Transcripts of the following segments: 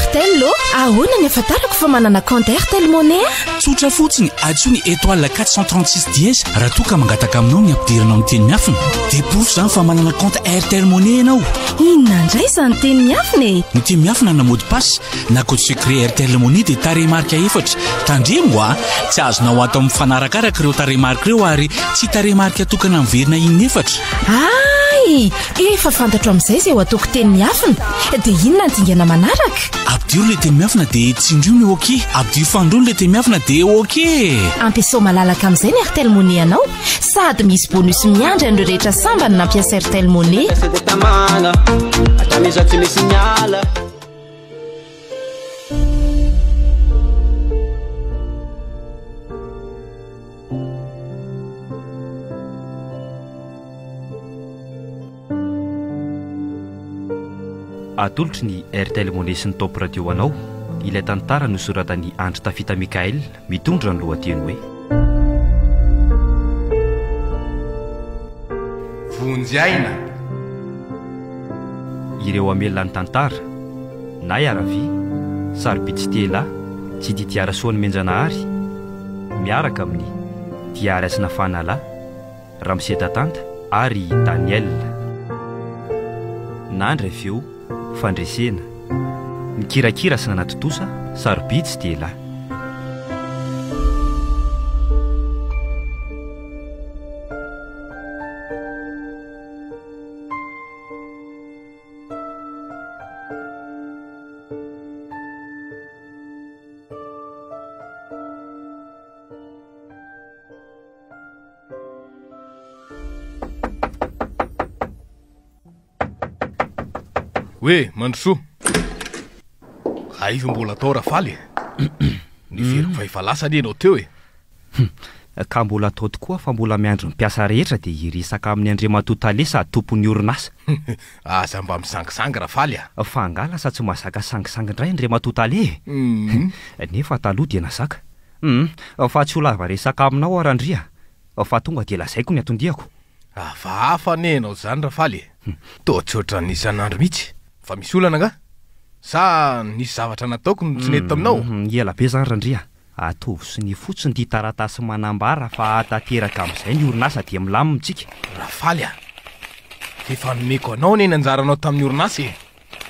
Airtel ô, ahoana ny ahafantarako fa manana compte Airtel Money aho? Tsotra fotsiny, antsoy ny étoile 436 dièse raha toa ka mangataka aminao ny hampidirana ny teny miafina. Dia porofo izany fa manana compte Airtel Money ianao. Inona indray izany teny miafina e? Ny teny miafina na mot de passe na code secret Airtel Money dia tarehimarika efatra. Tandremo a! Tsy azonao atao mifanarakaraka ireo tarehimarika ireo ary tsy tarehimarika tokana miverina inefatra. Hay! Efa fantatro amin'izay izay ho ataoko teny miafina. Dia inona ny dingana manaraka? Ampidiro ilay teny miafina dia tsindrio ny OK. Ampidiro fanindroany ilay teny miafina dia OK! Ampiasao malalaka amin'izay ny Airtel Money anao sady misy bonus miandry an'ireo rehetra sambany nampiasa Airtel Money. Atolotry ny Airtel Money sy ny Top Radio anao ilay tantara nosoratan'i Andry Tafita Mickaël mitondra ny lohateny hoe. Vonjy aina. Ireo hamelona ny tantara, Nay Aravi, Sarobidy Stella, Jdidia Rasoanomenjanahary, miaraka amin'i Diary Hasina Fanala, Ramose Tatanta ary i Daniel. Nandry avy eo, fandresena. Nikirakira sy nanatontosa, sarobidy sy dia lahy. Hoe, mandrosoa. Aiza mbola atao Rafaly e? Niveriko fa efa lasa anie ianao teo e. Ka mbola atao tokoa fa mbola miandry ny mpiasa rehetra dia hiresaka amin'ny Andriamatoa Tale sady tompon'ny orinasa. Aza mba misangisangy Rafaly a! Fa angaha lasa tsy mahazaka sangisangy indray Andriamatoa Tale e? Nefa taloha dia nazaka. Hum, fa tsy ho lava resaka aminao aho Randria, fa tonga dia lazaiko ny anton-diako. Hafahafa anie ianao izany Rafaly e! Toa tsy ohatran'ny isan'andro mihitsy. Fa misy olana angaha? Sa nisy zavatra nataoko no tsy nety taminao? Hum, ela be izany Randria. Ataovy sonia fotsiny ity taratasy manambara fa tanteraka amin'izay ny orinasa dia milamina tsika. Rafaly a! F'efa nomeko anao anie ny anjaranao tamin'ny orinasa e!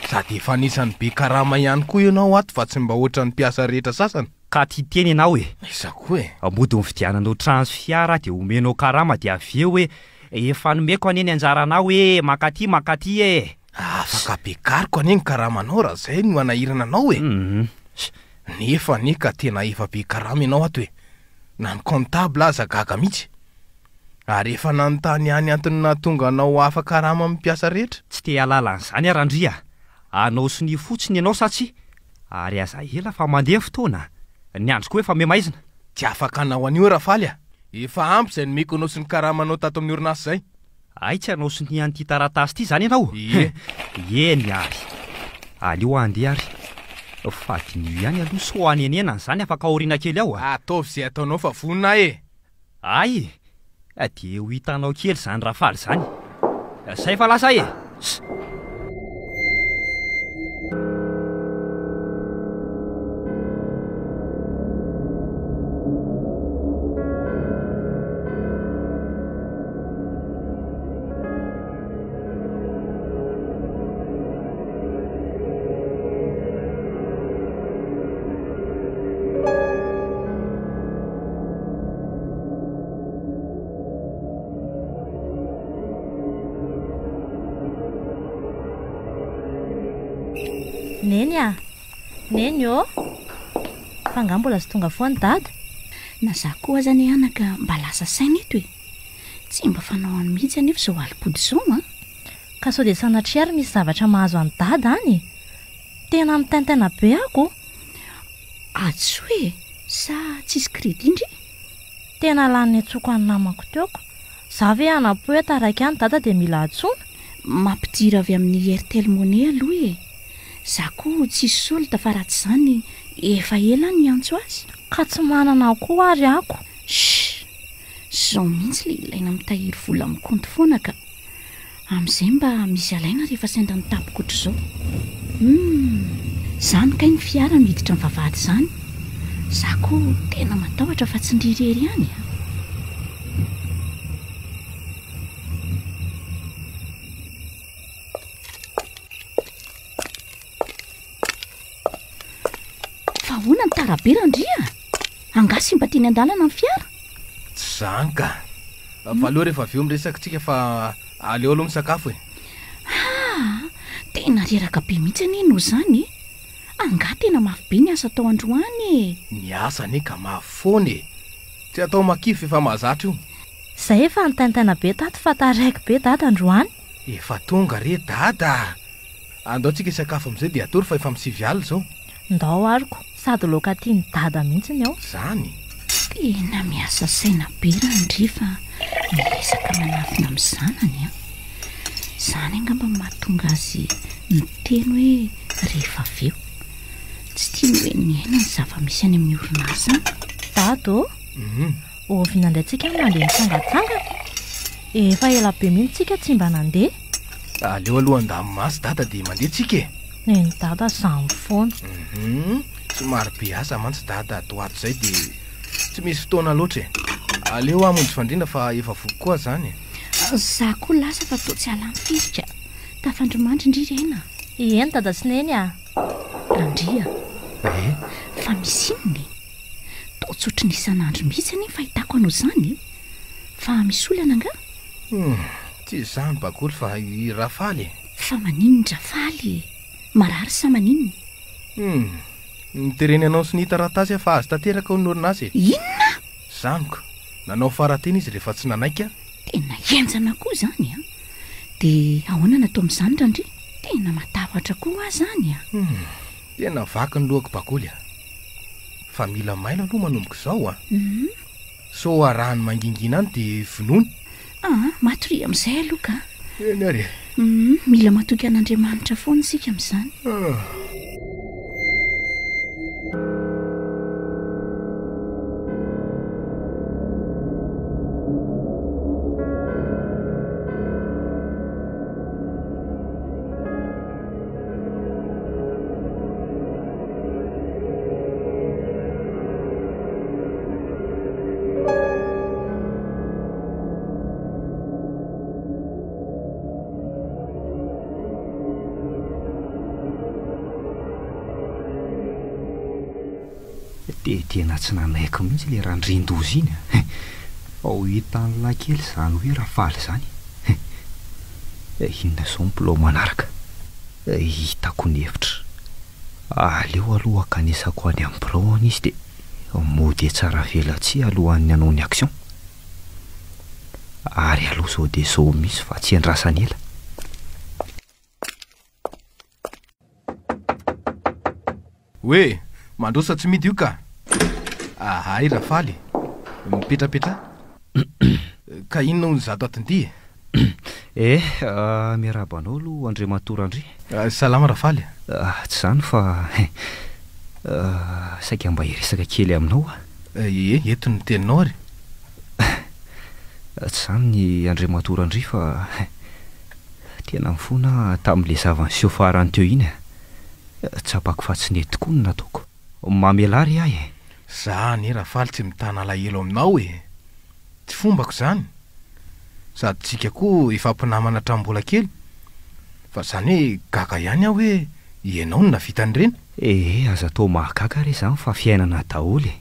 Sady efa anisan'ny be karama ihany koa ianao ato fa tsy mba ohatran'ny mpiasa rehetra sasany. Ka tia tena ianao e! Aiza koa e! Mody nividiananao trano sy fiara dia omenao karama dia avy eo hoe efa nomeko anie ny anjaranao e! Mankaty mankaty e! Afaka ampiakariko anie ny karamanao raha izay no hanahirana anao e! Nefa anie ka tena efa be karama ianao ato e! Na ny comptable aza gaga mihitsy. Ary efa nanontany ahy ny antony nahatonga anao ho afa karama amin'ny mpiasa rehetra. Tsy te hahalala an'izany aho Randria a! Hanao sonia fotsiny ianao sa tsia? Ary aza ela fa mandeha ny fotoana a! Ny andro koa efa mihamaizina. Tsy afaka hanao an'io Rafaly a! Efa ampy izay nomeko anao sy ny karamanao tato amin'ny orinasa izay. Hay tsy hanao sonia an'ity taratasy ity izany ianao? Ie. Eny ary. Aleo handeha ary. Fa diniho ihany aloha sao hanenenana izany afaka aoriana kely ao a! Ataovy izay ataonao fa vonona aho e! Hay! Dia ho hitanao kely izany Rafaly izany. Zay fa lasa e! Neny a! Neny ô! Fa angaha mbola tsy tonga foana Dada? Na za koa aza anie anaka mba lasa saina eto e! Tsy mba fanaony mihitsy anefa izao alim-pody izao an! Ka sao dia sanatria ary misy zavatra mahazo an'i Dada any e! Tena mitaintaina be ako! Adisoa e! Sa tsisy crédit ndry? Tena lany niantsoko an'ny namako teo ko! Za ve hanam-po hoe taraiky any Dada dia mila antsoina? Mampidira avy amin'ny Airtel Money aloha e! Za koa tsisy solde fa raha tsy izany efa ela aho niantso azy. Ka tsy manana koa ary ako! Shh! Zao mihitsy le ilaina mitahiry vola amin'ny kaonty foana ka! Amin'izay mba misy alaina rehefa sendra ny tapaka ohatr'izao. Humm! Izany kay ny fiara miditra ny vavahady izany. Za koa tena matahotra fa tsy ndry irery ihany a. Fa ahoana ny tara be Randria a? Angaha simba teny an-dalana ny fiara? Tsy izany ka. Fa aleo rehefa avy eo miresaka tsika fa aleo aloha misakafo e. Haa! Tena reraka be mihitsy anie noho izany e! Angaha tena mafy be ny asa atao androany e! Ny asa anie ka mafy foana e! Tsy atao makivy f'efa mahazatra io. Zay efa nitaintaina be tato fa taraiky be dada androany. Efa tonga re dada a! Andao tsika hisakafo amin'izay dia hatory fa efa amin'ny sivy alina izao. Ndao aroko, sady laoka tian'i dada mihitsy ny ao. Zany? Tena miasa saina be Randria fa miezaka manafina amin'ny zanany an! Izany angamba no mahatonga azy miteny hoe rehefa avy eo. Tsy tiany hoe niaina ny zava-misy any amin'ny orinasa any. Dada ô! Oviana indray tsika no mandeha mitsangatsangana? Efa ela be mihitsy tsika tsy mba nandeha. Aleo aloha handamy maso dada dia mandeha tsika e! Nen'i dada zany foana. Hum, somary be asa mantsy dada ato ho ato izay dia tsy misy fotoana loatra e! Aleo aho hamonjy fandriana fa efa voky koa aho izany e! Za koa lasa fa toa tsy halany firy ka! Tafandrimandry ndry ry aina a! Eny dada sy neny a! Randria a! Eh? Fa misy inona e? Toa tsy ohatry ny isan'andro mihitsy anie ny fahitako anao izany e! Fa misy olana angaha? Hum, tsy izany Bakoly fa i Rafaly e! Fa maninona Rafaly e? Marary sa maninona? Hum, notereny hanao sonia taratasy aho fa azo tanteraka hono ny orinasa e! Inona? Zaniko, nanao fara-teny izy rehefa tsy nanaiky aho. Tena henjana koa izany an! Dia ahoana no atao amin'izany Randria? Tena matahotra koa aho izany an! Hum, tena vaky ny lohako Bakoly a! Fa mila mailo aloha manomboka izao an! Hum. Sao arahany mangingina any dia vonoiny. Aa, matoria amin'izay aloha ka! Eny ary e! Hum, mila matoky an'Andriamanitra foana isika amin'izany. Ah. Dia tena tsy nanaiky mihitsy ilay randriandoza iny a! Ao hitan'lah kely izany hoe Rafaly izany. Inona izao ny bilao manaraka? Hitako ny hevitra. Aleo aloha hankanesako any amin'ny birao any izy dia mody tsara velatsihy alohan'ny hanao ny action. Ary aloha izao dia izao mihitsy fa tsy andrasana ela. Hoe, mandroso tsy midy io ka! Ahay Rafaly, mipetrapetraha. Ka inona hono izato atin-ty e? Eh, miarahaba anao aloha Andriamatoa Randria. Salama Rafaly. Tsy izany fa saika mba hiresaka kely aminao aho. Ie, eto ny teninao ary. Tsy izany Andriamatoa Randria fa tena mifona aho tamin'ilay zava-niseho farany teo iny. Tsapako fa tsy nety tokoa ny nataoko. Mamelà re ahy e! Za anie Rafaly tsy mitana alahelo aminao e! Tsy fombako izany. Sady tsika koa efa mpinamana hatramin'ny mbola kely. Fa zany hoe gaga ihany aho hoe ianao no nahavita an'ireny. Ee, aza atao mahagaga re izany fa fiainana daholo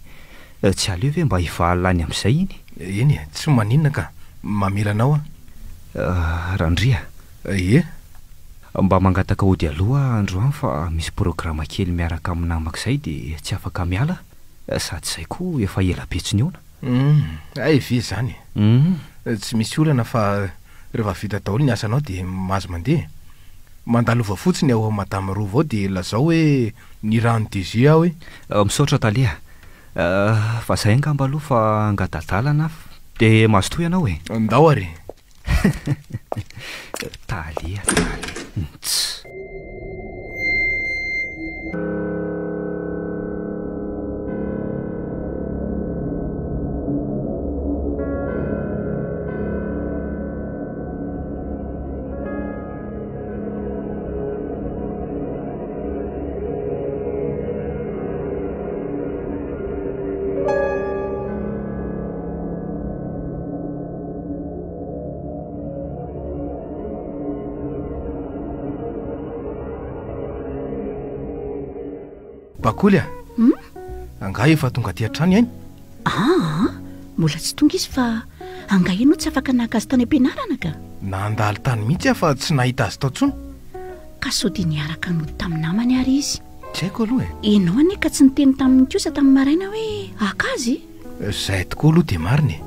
e! Tsy aleo ve mba hivalona any amin'izay iny? Eny e, tsy maninona ka, mamela anao aho. Randria. Ie. Mba mangataka hody aloha aho androany fa misy programa kely miaraka amin'ny namako izay dia tsy afaka miala aho, sady izay koa efa ela be tsy nihaona. Humm, hay ve izany e! Humm. Tsy misy olana fa rehefa vita daholo ny asanao dia mahazo mandeha e! Mandalova fotsiny ao Madame Rova ao dia lazao hoe nirahan'i DG aho e! Misaotra tale a! Fa izay angamba aloha fa angada-dalana dia mazotoa ianao e! Ndao ary e! Tale a tale, nts. Bakoly a! Hum? Angaha efa tonga aty an-trano i Aina? Aa! Mbola tsy tonga izy fa angaha ianao tsy afaka naka azy tany am-pianarana ka? Nandalo tany mihitsy aho fa tsy nahita azy tao intsony. Ka sao dia niaraka nody tamin'ny namany ary izy? Tsy haiko aloha e! Ianao anie ka tsy niteny taminy kosa tamin'ny maraina hoe haka azy e! Izay tokoa aloha dia marina e!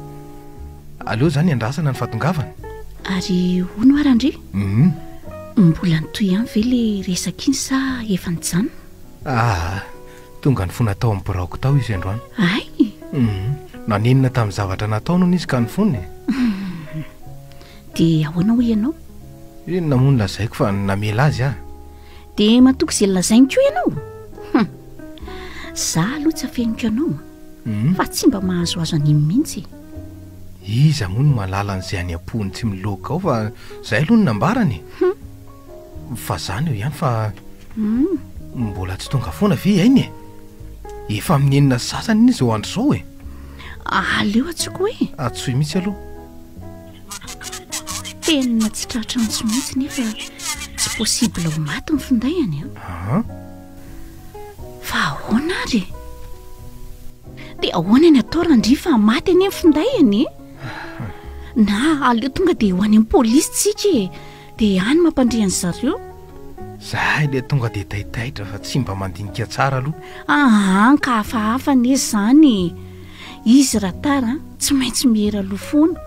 Aleo izany andrasana ny fahatongavany. Ary hono hoa Randria? Hum. Mbola nitohy ihany ve ilay resaka iny sa efa nijanona? Aa! Tonga nifona tao amin'ny biraoko tao izy androany. Hay! Hum. Nanenina tamin'ny zavatra nataony hono izy ka nifona e. Hum. Dia ahoana hoy ianao? Inona moa no lazaiko fa namela azy aho. Dia matoky izay lazainy koa ianao? Hum. Za aloha tsy afeniko anao a. Hum. Fa tsy mba mahazoazo an'iny mihitsy e. Iza moa no mahalala an'izay any am-pony tsy miloaka ao fa izay aloha no nambarany e. Hum. Fa zany eo ihany fa Hum. mbola tsy tonga foana ve i Aina e? Efa amin'ny enina sy sasany anie izao andro izao e. Aleo antsoiko e. Antsoy mihitsy aloha. Tena tsy tratra antso mihitsy nefa tsy possible ho maty ny finday-any an. Aa. Fa ahoana ary e? Dia ahoana ny atao Randria fa maty anie ny finday-any e? Na aleo tonga dia ho any amin'ny polisy tsika e. Dia any mampandria an-dry zareo. Zahay le tonga dia taitaitra fa tsy mba mandinika tsara aloha. Aa ka hafahafa anie izany e! Izy raha tara tsy maintsy miera aloha foana.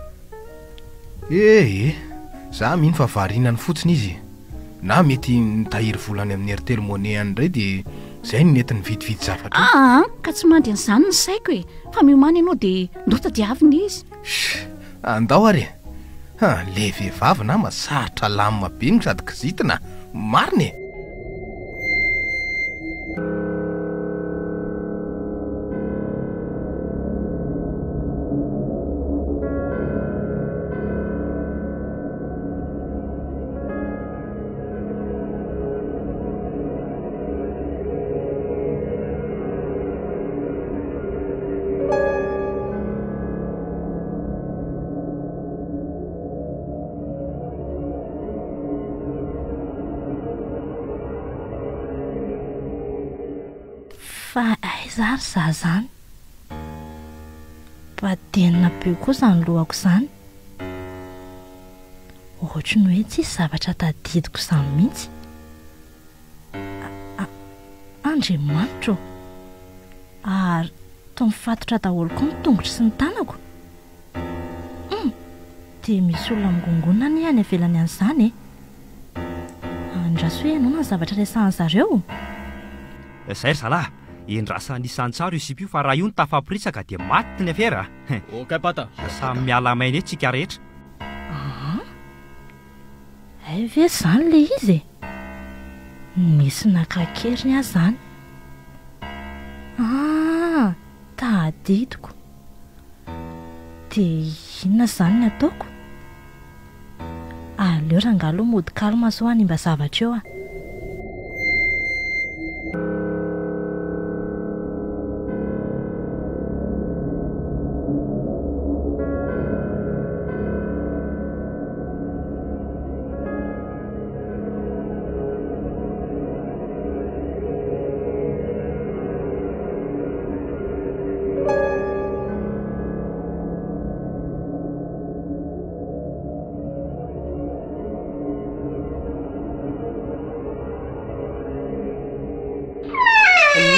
Ee, za mino fa varinany fotsiny izy e! Na mety nitahiry vola any amin'ny Airtel Money any indray dia izay no nety nividividy zavatra eo. Aa ka tsy mandry an'izany ny saiko e! Fa miomàna ianao dia ndao tadiavina izy. Shh! Andao ary e! Ha, le vehivavy nama sarotra lamina be no sady kizitina, marina e! Fa aiza ary za zany? Badenina be koa zany lohako zany. Ohatry ny hoe tsisy zavatra tadidiko zany mihitsy. Andriamanitra ô! Ary toa mifatotra daholo koa ny tongotro sy ny tanako. Hum! Dia misy olona mingongona anie any ivelany any izany e! Andraso hoe henoina ny zavatra resahan'ny zareo. Zay ry zalahy, endrasana isan-tsary io sipa io fa raha io no tafaporitsaka dia maty ny afera a! Ok pata. Samy miala maina eto tsika rehetra. Aa! Hay ve izany ilay izy e! Nisy naka an-keriny aho izany. Aa! Tadidiko. Dia inona izany ny ataoko? Aleo rangahy aloha mody calme sao hanimba zavatra eo a!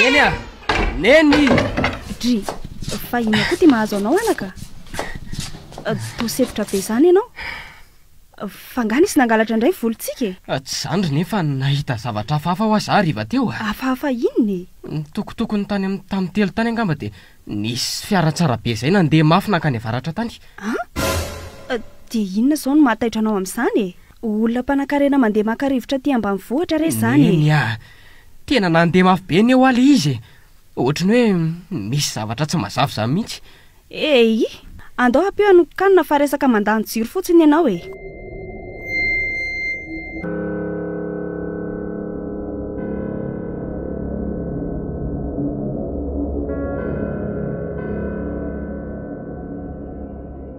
Neny a! Neny! Dry, fa inona koa ty mahazo anao anaka? Toa sempotra be izany ianao. Fa angaha nisy nangalatra indray ny volontsika e? Tsy izany ry Neny fa nahita zavatra hafahafa hoa za hariva teo a! Hafahafa inona e? Nitokotoko ny tany amin'ny tany telo tany angamba dia nisy fiara tsara be izay nandeha mafy nankany avaratra tany. An? Dia inona izao no mahataitra anao amin'izany e? Olona mpanankarena mandeha maka rivotra aty ambanivohitra re izany e! Neny a! Tena nandeha mafy be anie hoa ilay izy e! Ohatry ny hoe misy zavatra tsy mazava izany mihitsy. Eii! Andao ampio hanokokanina fa resaka mandany jiro fotsiny ianao e!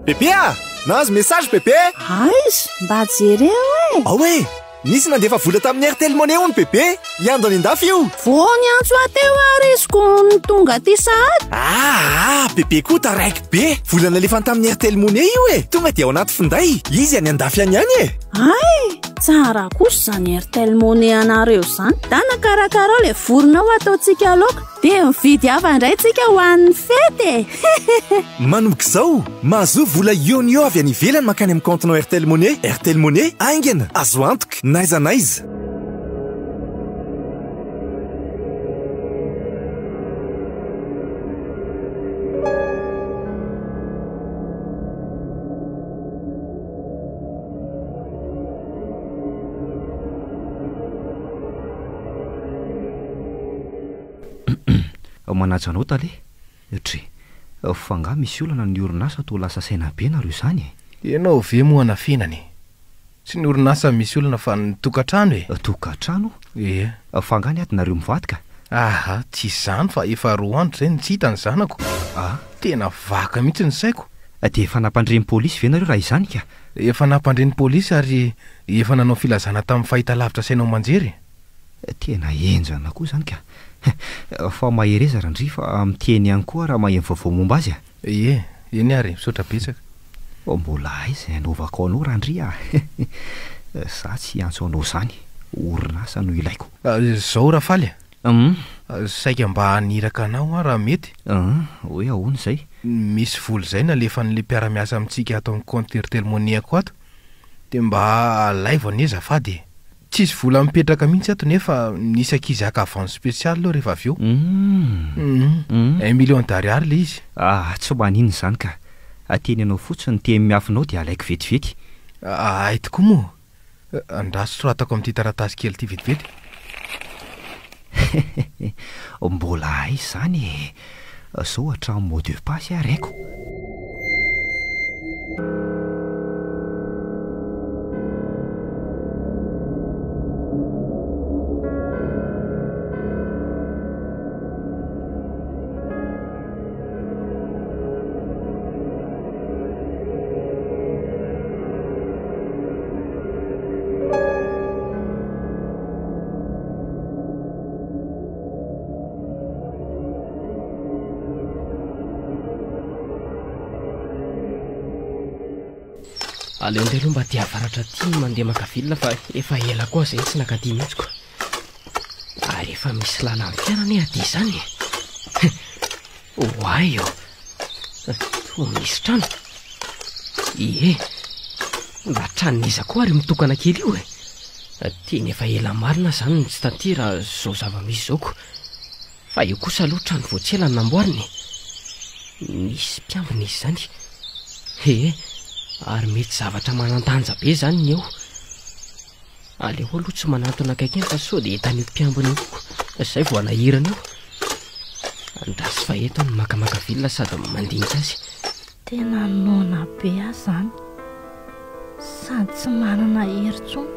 Bebe a! Nahazo message bebe! Aiza? Mba jereo e! Ao e! Nisy nandefa vola tamin'ny Airtel Money hono bebe! Hiandry any an-dafy io! Vao niantso ahy teo ary izy ko no tonga aty sahady. Aa! Bebe koa taraiky be! Vola nalefany tamin'ny Airtel Money io e! Tonga dia ao anaty finday! Izy any an-dafy any ihany e! Hay! Tsara kosa izany Airtel Money anareo izany. Dana karakarao ilay vorona ho ataontsika laoka dia mividy hafa indray tsika ho an'ny fety e! Manomboka izao, mahazoa vola eo no eo avy any ivelany mankany amin'ny kaontinao Airtel Money. Airtel Money, haingana, azo antoka, n'aiza n'aiza. Manaja anao tale. Dre, fa angaha misy olana ny orinasa toa lasa saina be nareo izany e? Ianao ve moa anafenana e? Tsy ny orinasa no misy olana fa ny tokantrano e! Tokantrano? Ie. Fa angaha niady nareo mivady ka? Aha, tsy izany fa efa roa andro izay no tsy hita ny zanako. Ah? Tena vaka mihitsy ny saiko. Dia efa nampandre ny polisy ve nareo raha izany ka? Efa nampandre ny polisy ary efa nanao filazana tamin'ny fahitalavitra sy haino aman-jery. Tena henjana koa izany ka. Fa mahereza Randria fa miteny ihany koa raha maheno vaovao momba azy a. Ie, eny ary, misaotra betsaka. Mbola aiza izay hanaovako anao Randria a. Za tsy hiantso anao izany, orinasa no ilaiko. Izao Rafaly a. Saika mba haniraka anao aho raha mety. Hoe ahoana izay? Misy vola izay nalefan'ilay mpiara-miasa amintsika ato amin'ny compte Airtel Money-ako ato, dia mba alaivo anie azafady e. Tsisy vola mipetraka mihitsy ato nefa nisy ankizy haka avance spécial eo rehefa avy eo. Humm. Un million d'ariary ilay izy. Ah, tsy maninona izany ka. Ateny anao fotsiny ny teny miafinao dia alaiko vetivety. Hay tokoa moa. Andraso soratako amin'ity taratasy kely ity vetivety. Mbola aiza izany e? Zao hatramin'ny mot de passe ary haiko. Aleo ndray aloha mba aty avaratra aty ny mandeha maka vilona fa efa ela koa zay tsy nakaty mihitsy ko. Ary efa misy lalan'ny fiara anie aty izany e. Oay ô. Toa misy trano. Ie. Mba tranon'iza koa ary io mitokana kely io e. Tena efa ela marina izany no tsy taty raha izao zava-misy izao ko. Fa io kosa aloha trano vao tsy ela no namboarina e. Nisy mpiambina izy izany. Ee, ary mety zavatra manan-danja be izany ny eo. Aleo aloha tsy manantona akaiky eny fa sao dia hitan'io mpiambina io koa. Izay vao hanahirana eo. Andraso fa eto aho no makamaka vilona sady mandinika azy. Tena noana be aho izany. Sady tsy manana hery intsony.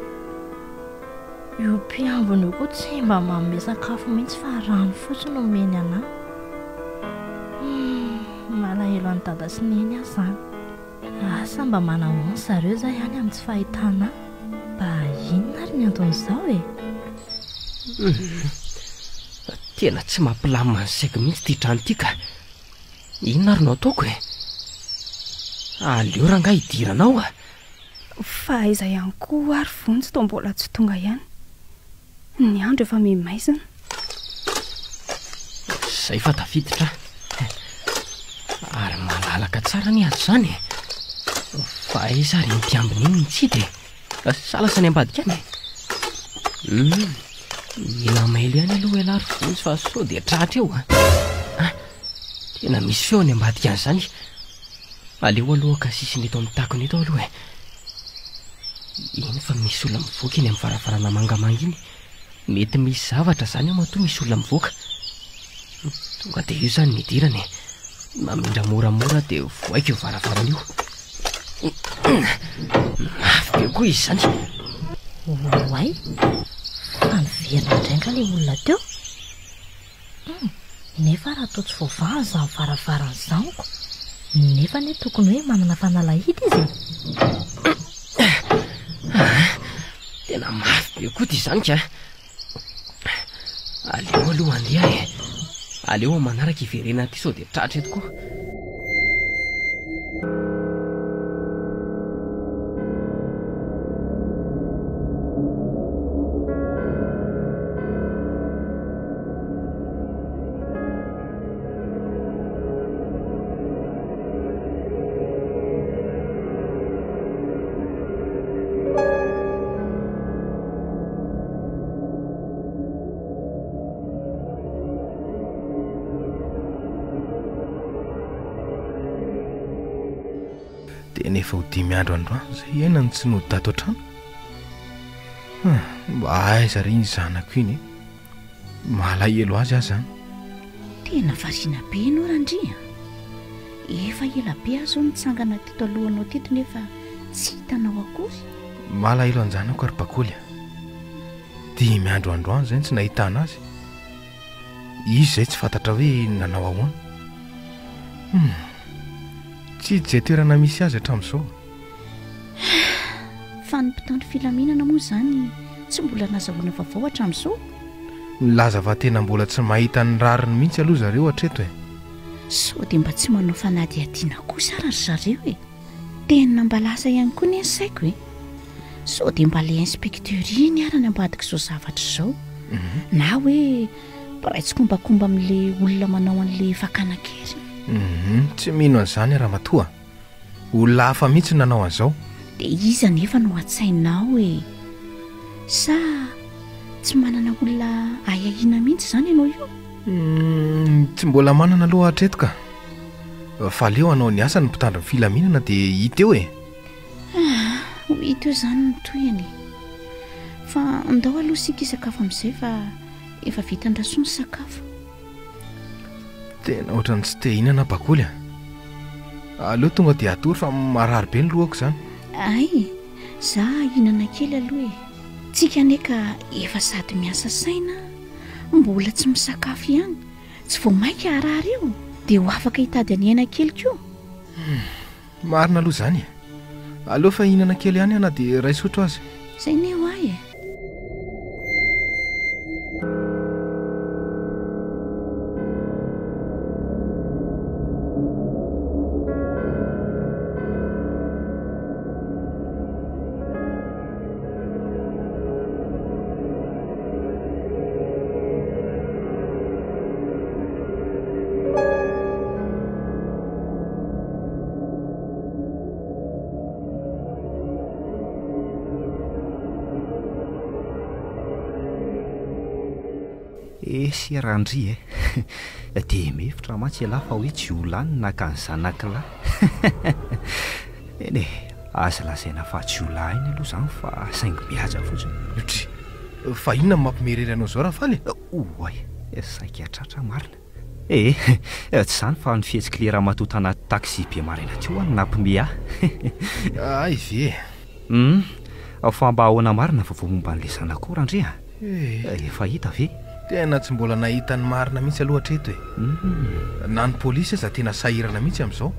Io mpiambina io koa tsy mba manome sakafo mihitsy fa rano fotsiny no omeny anà. Humm, malahelo an'i Dada sy Neny aho izany. Asa mba manahoana zareo izay any amin'ny tsy fahitana ahy. Mba inona ary ny anton'izao e? Humm, tena tsy mampilamina ny saiko mihitsy ity trano ity ka. Inona ary no ataoko e? Aleo rangahy hidirana ao a! Fa aiza ihany koa ary Vonjy toa mbola tsy tonga ihany. Ny andro efa miha-maizina. Izay fa tafiditra aho. Ary malalaka tsara anie ato izany e! Fa aiza ary iny mpiambina iny no tsy hita e? Sa lasa any ambadika any e? Hum, mila mailo ihany aloha ialahy ry Vonjy fa sao dia tratra eo a! Ah, tena misy feo any ambadika any izany. Aleo aloha haka sisiny eto amin'ny takona eto aho aloha e. Iny fa misy olona mivoaka eny amin'ny varavarana mangamanga iny. Mety misy zavatra izany ao matoa misy olona mivoaka. Tonga dia io izany ny idirana e. Mamindra moramora dia vohaiko io varavarana io. Mafy be koa izy izany. Oay, fa niverina indray angaha ilay olona teo? Hum, nefa raha toa tsy voavahany izany varavarana izany ko! Nefa anie tokony hoe manana fanalahidy izy e! Ah, Tena mafy be koa ty izany ka. Aleo aloha handeha e. Aleo amin'ny manaraka hiverena aty sao dia tratra eto koa. Tena efa ho dimy andro androany izay aina no tsy nody tato an-trano. Ah, mba aiza re iny zanako iny e? Malahelo azy aho izany. Tena variana be ianao Randria a! Efa ela be aho izao nitsangana teto alohanao teto nefa tsy hitanao akory. Malahelo an-janako ry Bakoly a! Dimy andro androany izay no tsy nahitana azy. Izy izay tsy fantatra hoe nanao ahoana. Hum! Tsy hita izay toerana misy azy hatramin'izao. Fa ny mpitandro filaminana moa izany tsy mbola nazahoana vaovao hatramin'izao? Milaza fa tena mbola tsy mahita ny rariny mihitsy aloha zareo hatreto e! Sao dia mba tsy manao fanadihadiana kosa ara ry zareo e! Tena mba lasa ihany koa anie ny saiko e! Sao dia mba ilay inspecteur iny ara ny ambadik'izao zavatra izao? Na hoe mpiray tsikombakomba amin'ilay olona manao an'ilay fakana an-keriny? Tsy mino an'izany aho ramatoa a! Olona hafa mihitsy no nanao an'izao. Dia iza anefa no an-tsainao e? Sa tsy manana olona ahiahiana mihitsy izany ianao io? Humm, tsy mbola manana aloha hatreto ka. Fa aleo hanao ny asany ny mpitandro ny filaminana dia hita eo e. Ah, ho hita eo izany ny tohiny e. Fa andao aloha isika hisakafo amin'izay fa efa vitan-dRasoa ny sakafo. Tena ohatran'ny tsy te hihinana bakoly a. Aleo tonga dia hatory fa marary be ny lohako izany. Hay, za hihinana kely aloha e. Tsika anie ka efa sady miasa saina, mbola tsy misakafo ihany, tsy vao mainka harary eo, dia ho afaka hitady an'i Aina kely koa. Hum, marina aloha izany e. Aleo fa hihinana kely ihany aho na dia iray sotro aza. Izay anie ho ahy e. Esy Randria e! Dia mihevitra mantsy ialahy fa hoe jiolahy no naka ny zanak'lahy. Eny e, aza lazaina fa jiolahy ainy aloha izany fa saingy mihaja fotsiny. Dry, fa inona no mampimerery anao izao Rafaly e? Oay, saika tratra marina. Ee, tsy izany fa ny fihetsik'ilay ramatoa tanaty taxi be maraina teo no nampime ahy. Hay ve e! Hum, fa mba ahoana marina ny vaovao momba an'ilay zanakao Randria a? Ee. Efa hita ve? Tena tsy mbola nahita ny marina mihitsy aloha hatreto e! Na ny polisy aza tena sahirana mihitsy amin'izao.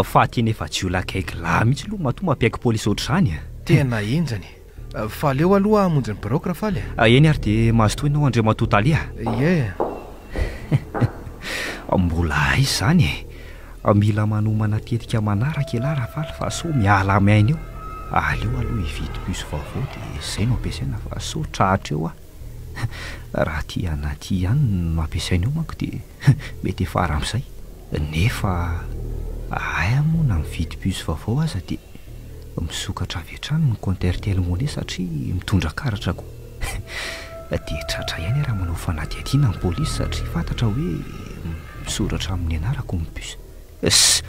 Fa tena efa jiolahy gaigy lahy mihitsy aloha matoa mampiaiky polisy ohatr'izany a! Tena henjana e! Fa aleo aloha hamonjy ny biraoko Rafaly a! Eny ary dia mazotoa ianao Andriamatoa Tale a! Ie. Mbola aiza izany e! Mila manomana tetika manaraka ialahy Rafaly fa sao miala amin'ny aina eo. Aleo aloha hividy puce vaovao dia izay no ampiasaina fa sao tratra eo aho. Raha aty anaty ihany no ampiasaina eo manko dia mety hiafara amin'izay. Nefa aia moa na mividy puce vaovao aza dia Misokatra avy hatrany ny compte Airtel Money satria mitondra karatra koa. Dia tratra ihany raha manao fanadihadiana ny polisy satria fantatra hoe misoratra amin'ny anarako ny puce. Ss,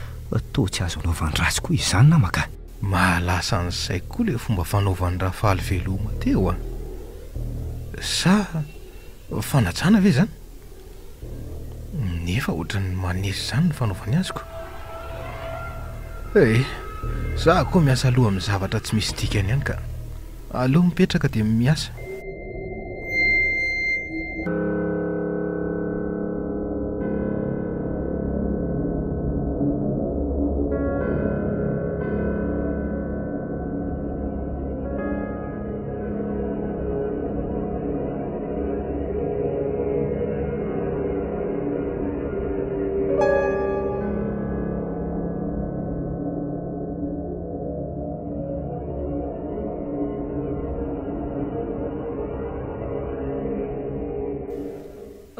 toa tsy azo anaovan-dratsy koa izany nama ka! Mahalasa ny saiko koa ilay fomba fanaovan'i Rafaly veloma teo a! Sa fanajana ve izany? Nefa ohatran'ny maneso izany ny fanaovany azy ko. Eh, za koa miasa loha amin'ny zavatra tsy misy dikany ihany ka. Aleo mipetraka dia miasa.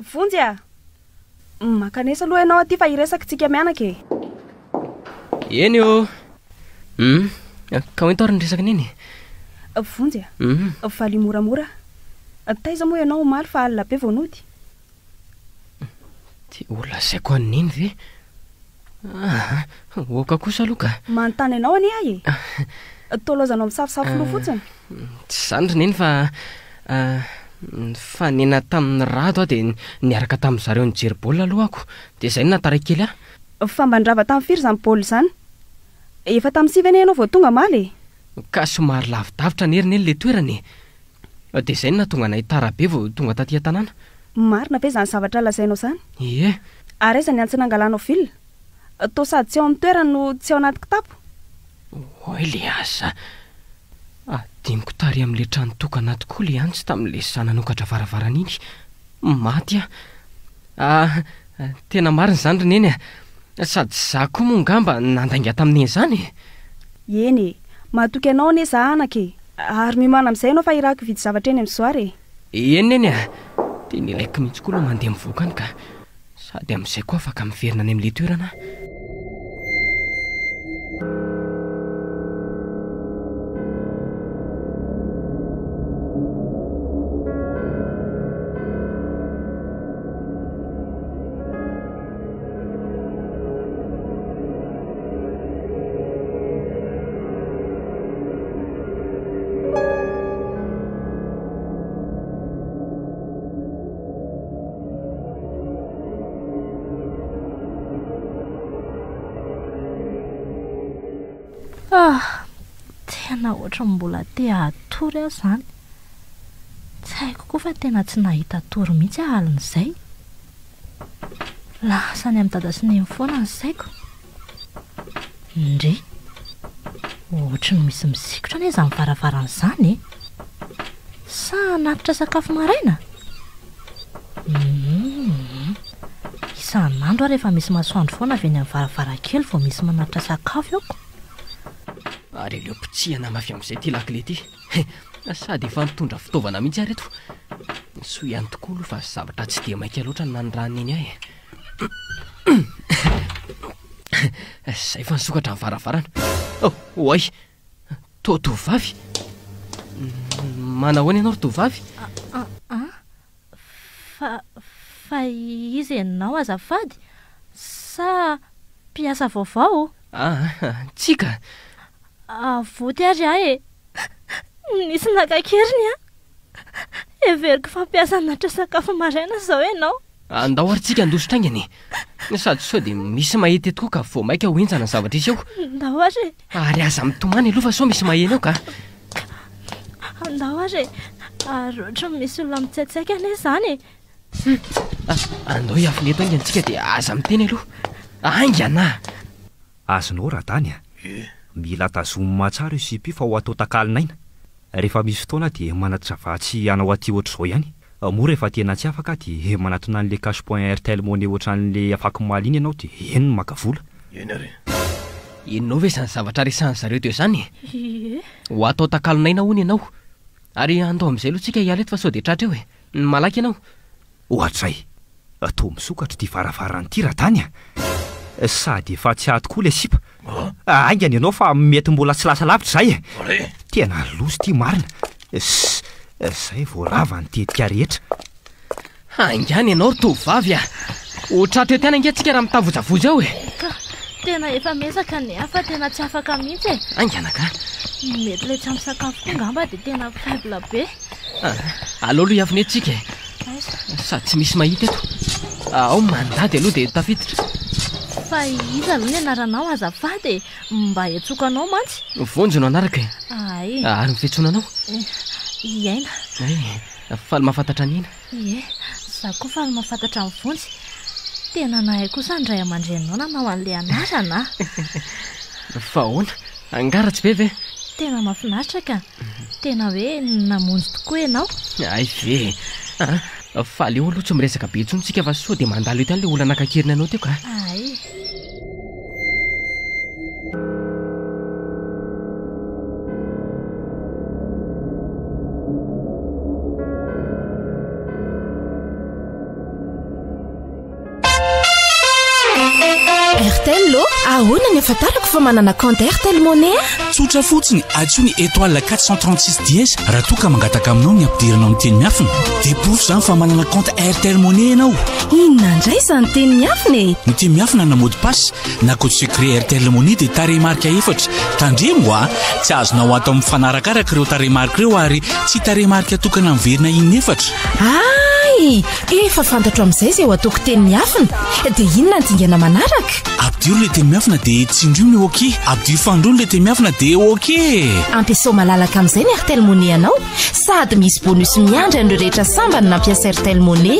Vonjy a! Mankanesa aloha ianao aty fa hiresaka tsika mianaka e! Eny ô! Hum, ka hoento ary ny resaka neny e! Vonjy a! Hum. Valio moramora aho. Taiza moa ianao omaly fa alina be vao nody? Dia ho lazaiko an'i Neny ve? Aa, oka kosa aloha ka. Manontany anao anie aho e! Toa laozanao misafosafo loha fotsiny. Tsy izany ry Neny fa nifanena tamin'i Rado aho dia niaraka tamin-dry zareo nijery baolina aloha ako. Dia izay no nahataraiky kely ahy. Fa mba nirava tamin'ny firy izany baolina izany? Efa tamin'ny sivy anie ianao vao tonga omaly e! Ka somary lavidavitra anie ry Neny ilay toerana e! Dia izay no nahatonga anay tara be vao tonga taty an-tanàna. Marina ve izany zavatra lazainao izany? Ie. Ary aiza ny antsy nangalanao vil? Toa sady tsy ao amin'ny toerany no tsy ao anaty kitapo? Oay le aza. Adinoko tary amin'ilay trano tokana tokoa le antsy tamin'ilay za nanokatra varavarana iny. Maty aho. Ah, tena marina izany ry Neny a. Sady za koa moa ngamba nandainga tamin'i Neny izany e. Eny e. Matoky anao anie za anaka e. Ary miomàna amin'izay ianao fa irako hividy zavatra eny amin'ny Zoara e. Eny Neny a. Tena ilaiko mihitsy koa aloha mandeha mivoaka any ka. Sady amin'izay koa afaka miverina any amin'ilay toerana aho. Ah! Tena ohatran'ny mbola te hatory aho izany. Tsy haiko koa fa tena tsy nahita tory mihitsy aho alin'izay. Lasa any amin'i dada sy neny foana ny saiko. Ndry! Ohatry ny misy misikotra anie izany varavarana izany e! Sa hanatitra sakafo maraina? Humm! Isan'andro aho rehefa misy masoandro foana avy eny amin'ny varavarankely vao misy manatitra sakafo aoko. Ary aleo potsihana mafy amin'izay ity lakile ity. Sady efa nitondra fitaovana mihitsy aho reto. Soa ihany tokoa aloha fa zavatra tsy dia maika loatra no nanirahan'i Neny ahy e. Izay fa nisokatra ny varavarana. Oh, oay! Toa tovovavy? Manahoana ianao ry tovovavy? An? Fa, fa iza ianao azafady? Sa mpiasa vaovao? Aa, tsia ka! Avoty ary aho e! Nisy naka an-keriny an! Heveriko fa mpiasa hanatitra sakafo maraina izao ianao. Andao ary tsika handositra haingana e! Sady sao dia misy mahita eto koa ka vao mainka ho henjana ny zavatra hiseho. Andao ary e! Ary aza mitomany aloha fa sao misy maheno eo ka! Andao ary e! Ary ohatran'ny misy olona mitsaitsaika anie izany e! Hum! Andao hiafina eto haingana tsika dia aza miteny aloha. Haingana! Azonao Radany a! Mila tazomina tsara io sipa io fa ho atao takalon'aina. Rehefa misy fotoana dia manatitra vatsy hanao aty ohatr'izao ihany. Moa rehefa tena tsy afaka dia manatona an'le cash point airtel money ohatran'le afakomaly iny ianao dia eny no maka vola. Eny ary. Henonao ve izany zavatra resahan'ny zareo teo izany e? Ie. Ho atao takalon'aina hono ianao. Ary andao amin'izay aloha tsika hiala eto fa sao dia tratra eo e. Malaky ianao. Ohatray! Toa misokatra ity varavarana ity Radany a! Sady efa tsy ato koa ilay sipa. Haingana ianao fa mety mbola tsy lasa lavitra izahay e! Tena loza ity marina. Izay vao rava ny tetika rehetra. Haingana ianao ry tovovavy a! Ho tratra eto ihany ange tsika raha mitavozavoza eo e! Ka tena efa miezaka ny ahy fa tena tsy afaka mihitsy e! Haingana ka! Mety ilay tsy ampy sakafo koa angamba dia tena faible be. Ah, aleo aloha hiafina eto tsika e! Aiza? Sady tsy misy mahita eto. Ao mandady aloha dia tafiditra. Fa iza aloha ny anaranao azafady e? Mba hiantsoako anao mantsy. Vonjy no anarako e! Ay. Ary ny fiantsoana anao? I Aina. Ay, faly mahafantatra an'i Aina. Ie, za koa faly mahafantatra an'i Vonjy. Tena nahay kosa ny ray aman-dreninao nanao an'ilay anarana a! Fa ahoana? Angaha ratsy be ve? Tena mahafinaritra ka! Tena hoe namonjy tokoa ianao. Hay ve e! A! Fa aleo aloha tsy miresaka be intsony tsika fa sao dia mandalo eto ihany ilay olona naka an-keriny anao teo ka! Hay. Airtel ô, ahoana ny ahafantarako fa manana compte Airtel Money aho? Tsotra fotsiny, antsoy ny étoile 436 dièse raha toa ka mangataka aminao ny hampidiranao ny teny miafina. Dia porofo izany fa manana compte Airtel Money ianao. Inona indray izany teny miafina e? Ny teny miafina na mot de passe na code secret Airtel Money dia tarehimarika efatra. Tandremo a! Tsy azonao atao mifanarakaraka ireo tarehimarika ireo ary tsy tarehimarika tokana miverina in'efatra. Hay! Efa fantatro amin'izay izay ho ataoko teny miafina. Dia inona ny dingana manaraka? Ampidiro ilay teny miafina dia tsindrio ny ok. Ampidiro fanindroany ilay teny miafina dia ok! Ampiasao malalaka amin'izay ny Airtel Money anao sady misy bonus miandry an'ireo rehetra sambany nampiasa Airtel Money.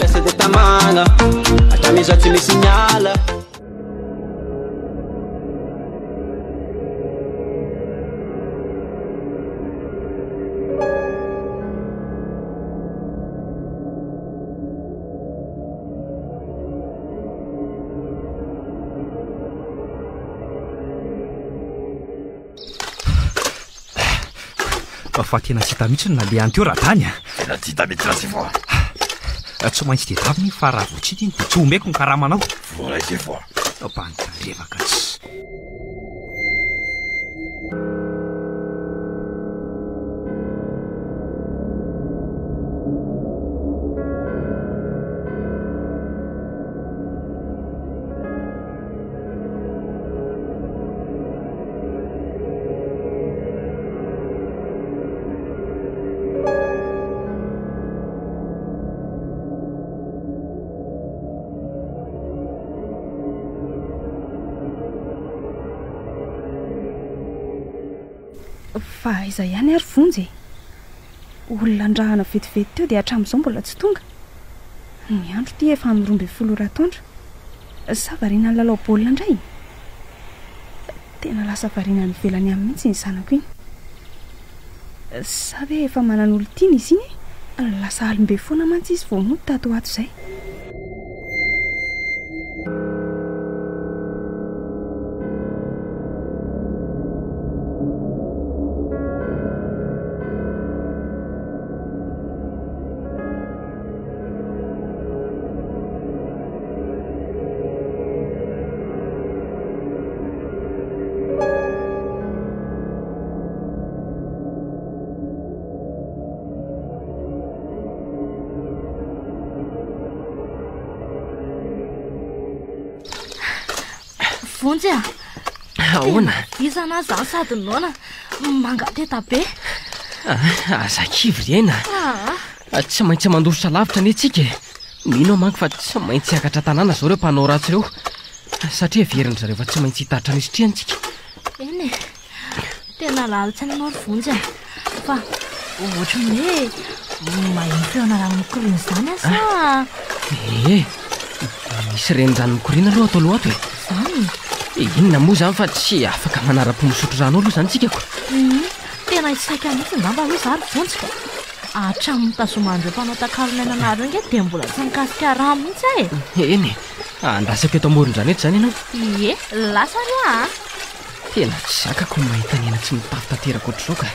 Fa tena tsy hita mihitsy ny nalehany teo Radany a! Tena tsy hita mihitsy Rasefo a! Tsy maintsy tedavina iny fa raha vao tsy hita iny dia tsy omeko ny karamanao. Voa Rasefo a! Mpandrevaka tsy. Fa aiza ihany ary Vonjy e? Olona andrahana vetivety teo dia hatramin'izao mbola tsy tonga. Ny andro ity efa amin'ny 12 ora atoandro. Sa variana nilalao baolina indray? Tena lasa variana any ivelany any mihitsy iny zanako iny. Sa ve efa manan'olon-tiana izy iny e? Lasa alim-be foana mantsy izy vao mody tato ho ato izay. Vonjy a! Ahoana? Tena vizana aho izany sady noana, mangateta be. Ah, aza kivy ry aina. Ah. Ah, tsy maintsy mandositra lavitra anie tsika e. Mino aho manko fa tsy maintsy hiakatra tanàna izao ireo mpanao ratsy ireo. Satria heverin-dry zareo fa tsy maintsy hitaritra ny isitrihany tsika. Eny e. Tena lalin-tsaina ianao ry Vonjy a. Fa ohatry ny hoe maheno feona rano mikoriana izany aho sa... Ee, misy renirano mikoriana aloha ato aloha ato e. Izany? Inona moa izany fa tsy afaka manara-po misotro rano ao aloha izany tsika ko. Hum, tena saika mihitsy angamba aloha izaho ry Vonjy ka. Hatramin'ny nitazoman'ireo mpanao takalon'aina anareo ange dia mbola tsy nikasika rano mihitsy aho e. Eny e, andrasako eto amoron-drano eto izany ianao. Ie, lasa ary aho a. Tena tsy zakako ny mahita ny aina tsy mitafy tanteraka ohatr'izao ka.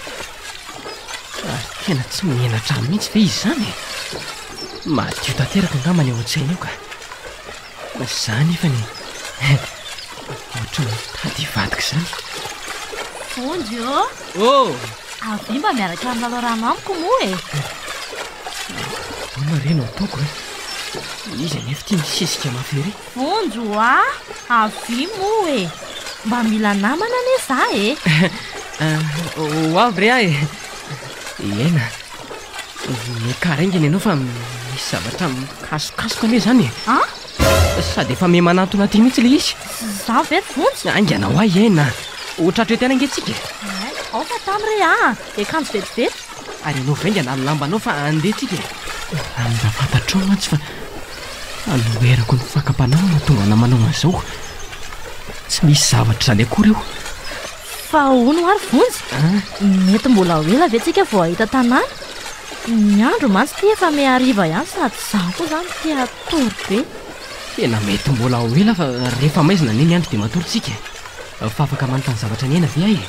Ary tena tsy menatra ahy mihitsy ve izy izany e? Madio tanteraka angamba ny ao an-tsainy ao ka. Za nefany ohatry ny mitady hivadika izany. Vonjy ô! Ô! Avia mba miaraka milalao rano amiko moa e! Ahoana re no ataoko e? Izy anefa ity misisika mafy ery. Vonjy oa! Avia moa e! Mba mila namana anie za e! Ho avy re aho e! Iena, miakara haingana ianao fa misy zavatra mikasokasoka anie izany e! An? Sady efa miha manantona aty mihitsy ilay izy. Za ve ry Vonjy? Haingana ho ahy Iena! Ho tratra eto ihany ange tsika e! Ao fa tamy re a! Hiakanjo vetivety. Ary anaovy haingana ny lambanao fa andeha tsika e! Raha mba fantatrao mantsy fa Anoherako ny fakam-panahy no mahatonga anah manao an'izao. Tsy misy zavatra izany akory eo. Fa hono ary Vonjy, mety mbola ho ela ve tsika vao hahita tanàna? Ny andro mantsy ity efa miha hariva ihany sady izaho koa izany te hatory be. Tena mety mbola ho ela fa rehefa maizina anie ny andro dia matory tsika e. Fa afaka manontany zavatra ny aina ve aho e?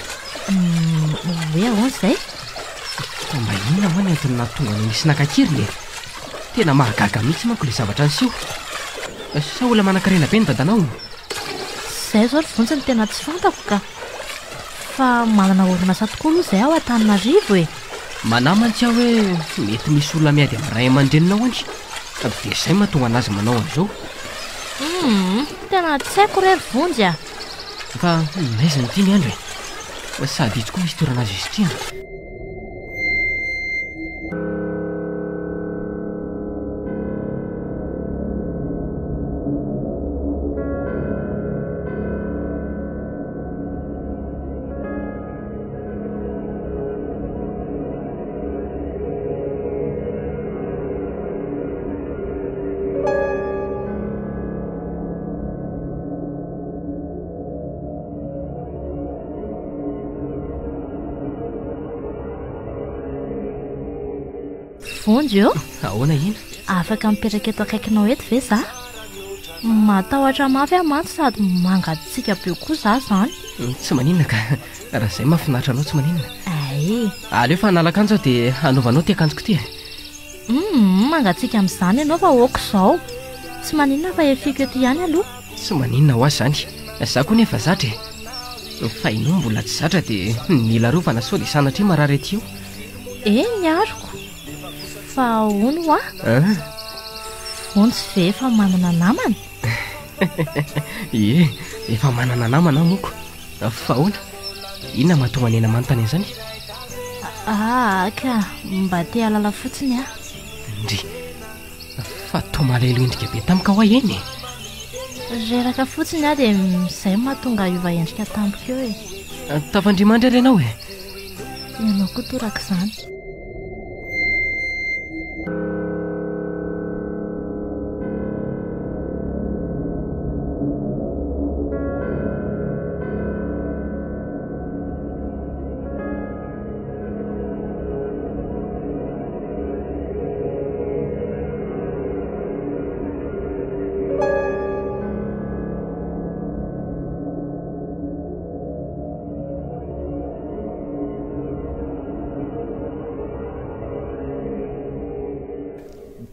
Hoe ahoana izay? Fa mba inona moa ny antony nahatonga anao nisy naka an-keriny e? Tena mahagaga mihitsy manko ilay zavatra niseho. Sa olona manankarena be ny dadanao? Izay Izay izao ry Vonjy no tena tsy fantako ka. Fa manana orinasa tokoa aloha izay ao Antananarivo e. Manahy mantsy aho hoe mety misy olona miady amin'ny ray aman-dreninao any. Dia izay mahatonga an'azy manao an'izao. Humm, tena tsy haiko re ry Vonjy a. Fa maizina ity ny andro e. Sady itsy koa misy toerana azo isitrihana. Vonjy ô! Ahoana ina? Afaka mipetraka eto akaikinao eto ve za? Matahotra mafy aho mantsy sady mangatsiaka be koa za zany. Tsy maninona ka. Raha izay mahafinaritra anao tsy maninona. Ay. Aleo fa hanala akanjo aho dia hanaovanao ity akanjoko ity e. Humm, mangatsiaka amin'izany ianao fa ok izao. Tsy maninona fa efiko eto ihany aloha. Tsy maninona ho ahy izany. Za koa nefa zatra e. Fa ianao mbola tsy zatra dia mila arovana sao dia sanatria marary aty eo. Eny aroko. Fa hono hoa? An? Vonjy ve efa manana namana? Ie, efa manana namana aho moko. Fa ahoana? Inona mahatonga an'i Aina manontany an'izany? Ah, ka mba te hahalala fotsiny aho. Ndry, fa toa malahelo endrika be tampoka hoa eny e! Reraka fotsiny aho dia izay no mahatonga hiova endrika tampoka eo e. Tafandria-mandry ary ianao e! Ianao koa torak'izany.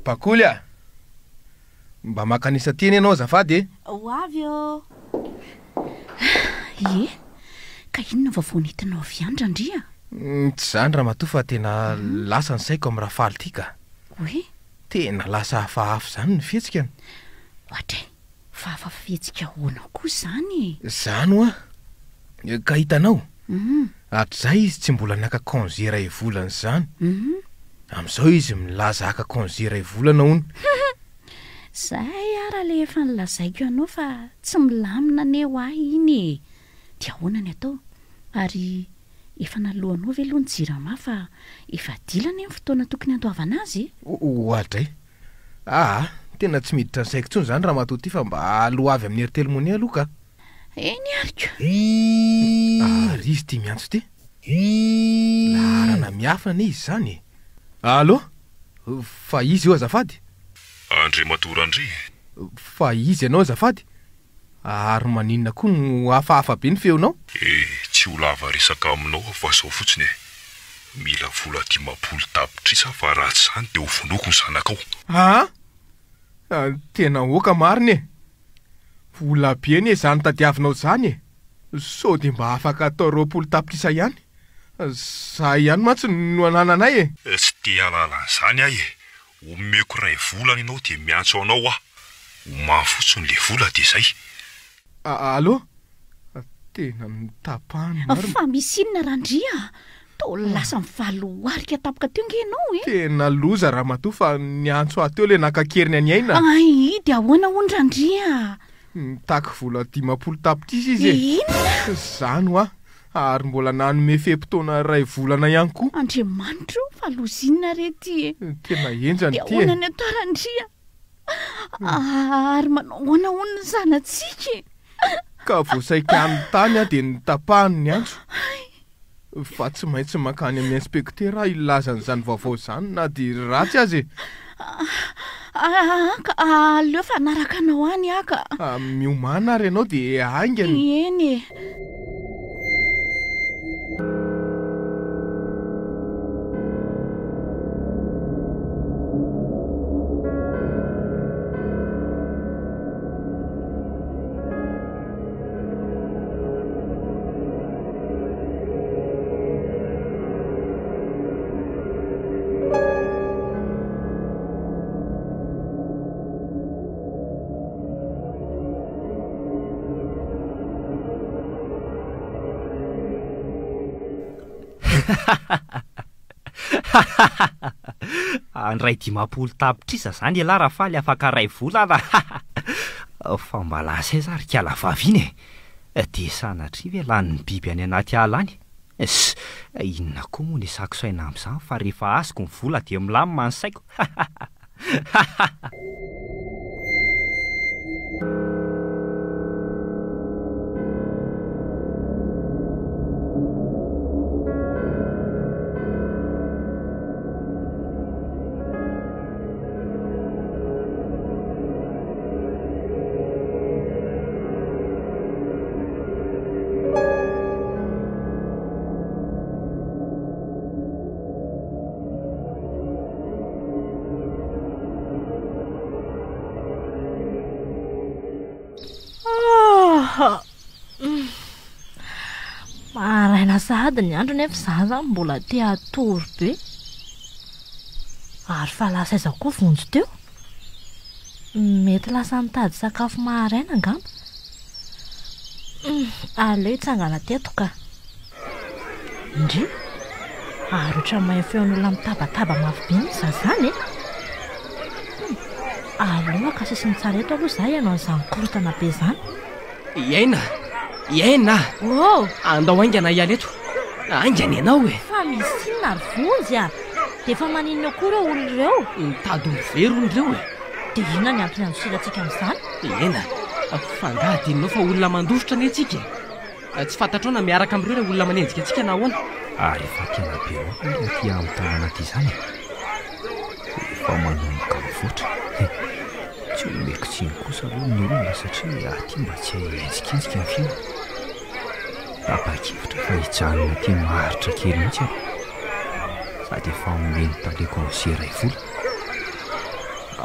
Bakoly a! Mba mankanesa aty anie ianao azafady e! Ho avy ô! Ie, ka inona vaovao nentinao avy any Randria? Tsy izany ramatoa fa tena lasa ny saiko amin'i Rafaly ity ka! Hoe? Tena lasa hafahafa izany ny fihetsikany. Oadray, fa hafa fihetsika ahoana koa izany e? Izany hoa! Ka hitanao? Hatrizay izy tsy mbola naka congé iray volana izany. Amin'izao izy milaza haka congé iray volana hono. Zay ara le efa nolazaiko anao fa tsy milamina anie ho ahy iny e! Dia ahoana ny atao? Ary efa naloanao ve aloha ny jirama fa efa dila anie ny fotoana tokony handoavana azy e! Oadray! Aa! Tena tsy miditra ny saiko intsony izany ramatoa ity fa mba aloavy amin'ny Airtel Money aloha ka! Eny ary ko! Ary izy ity miantso ity? Laharana miafina anie izy izany e! Allo! Fa iza io azafady? Andriamatoa Randria. Fa iza ianao azafady? Ary maninona koa no hafahafa be ny feonao? Eh, tsy ho lava resaka aminao aho fa zao fotsiny e. Mila vola 50 tapitrisa aho fa raha tsy izany dia ho vonoiko ny zanakao. Aa! Tena oka marina e! Vola be anie izany tadiavinao izany e! Sao dia mba afaka atao 20 tapitrisa ihany? Izay ihany mantsy no anananay e! Tsy te hahalala an'izany aho e! Omeko iray volana ianao dia miantso anao aho. Omano fotsiny le vola dia zay. Allô? Tena notapahany marina. Fa misy inona Randria a? Toa lasa mivaloarika tampoka teo nge ianao e! Tena loza ramatoa fa niantso ahy teo le naka an-keriny an'i Aina. Ay, dia ahoana hono Randria a? Nitaky vola 50 tapitrisa izy e! Inona? Izany hoa. Ary mbola nanome fe-potoana iray volana ihany koa. Andriamanitra o, fa loza inona re ity e? Tena henjana Dia ity e. ahoana ny atao Randria? Ary manao ahoana hono ny zanatsika e? Ka vao saika hanontany aho dia notapahany ny antso. Fa tsy maintsy mankany amin'ny inspektera aho hilaza an'izany vaovao izany na dia ratsy aza e. Aa ka aleo fa hanaraka anao any aho ka. Miomàna ary ianao dia haingana. Eny e. Handray 50 tapitrisa zany ialahy Rafaly afaka iray volana Fa mba lasa aiza ary kala vavy iny e? Dia sanatria ve lanin'ny biby any anaty ala any? Ss, inona koa moa no isako saina amin'izany fa rehefa azoko ny vola dia milamina ny saiko. Maraina sahady ny andro nefa izaho izany mbola te hatory be. Ary fa lasa aiza koa Vonjy teo? Mety lasa nitady sakafo maraina angamba. Aleo hitsangana teto ka. Ndry! Ary ohatran'ny maheno feon'olona mitabataba mafy be mihitsy za zany e! Aleo haka sisiny tsara eto aloha za hihaino an'izany korontana be izany. I Aina! I Aina! Oh! Andao haingana hiala eto! Haingana ianao e! Fa misy inona ry Vonjy a! Dia efa maninona koa ireo olona ireo? Mitady omby very hono ireo e! Dia inona ny antony handosirantsika amin'izany? I Aina! Fa angaha adinonao fa olona mandositra anie tsika e! Tsy fantatrao na miaraka amin'ireo ilay olona manenjika antsika na ahoana? Ary efa tena be loatra ny aty amin'ny tanàna aty izany e! Efa manomboka mivoatra. Tsy omeko tsiny kosa aloha ny olona satria aty mba tsy hay henjikenjika ny fiainana. Tapa-kevitra fa hijanona aty maharitra kely mihitsy aho. Sady efa omen'ny taleko an'ise iray vola.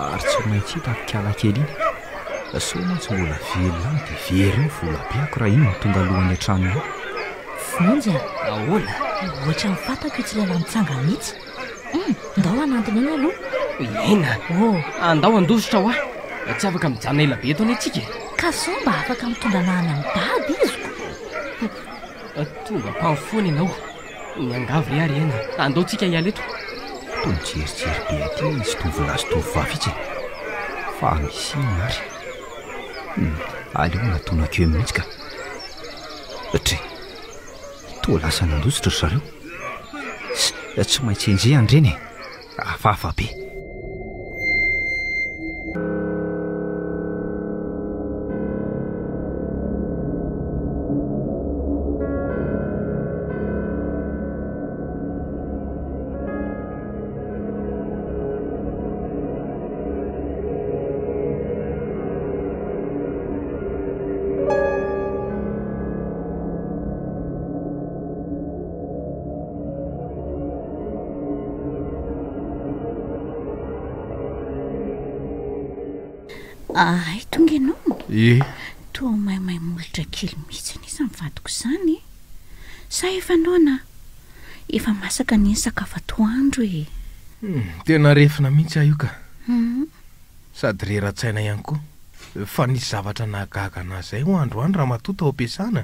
Ary tsy maintsy hitako kala kely iny. Sao mantsy mbola velona any dia very eo ny volabeako raha iny no tonga alohan'ny an-trano eo. Vonjy a! Ahoana? Ohatran'ny fantako itsy lehilahy mitsangana itsy. Hum, ndao hanantona eny aloha. Ena, Oh. andao handositra hoa. Tsy afaka mijanona ela be eto anie tsika e. Ka sao mba afaka mitondra anah any amin'i Dada izy ko. Tonga mpamo foana ianao. Miangavy re ary Ena, andao tsika hiala eto. Toa mijerijery be aty izy tovolahy sy tovovavy itsy e. Fa misy inona ary? Hum, aleo anatonako eo mihitsy ka. Dre. Toa lasa nandositra ry zareo. Tsy maintsy enjehina ireny e! Hafahafa be. Hay tonga ianao? Ie. Toa maimay molotra kely mihitsy anie izany vadiko izany e. Sa efa noana? Efa masaka anie ny sakafo atoandro e. Hmm, tena refina mihitsy aho io ka. Hmm. Sady rera-tsaina ihany koa. Fa nisy zavatra nahagaga anah zay ho'a androany ramatoa tao am-piasana.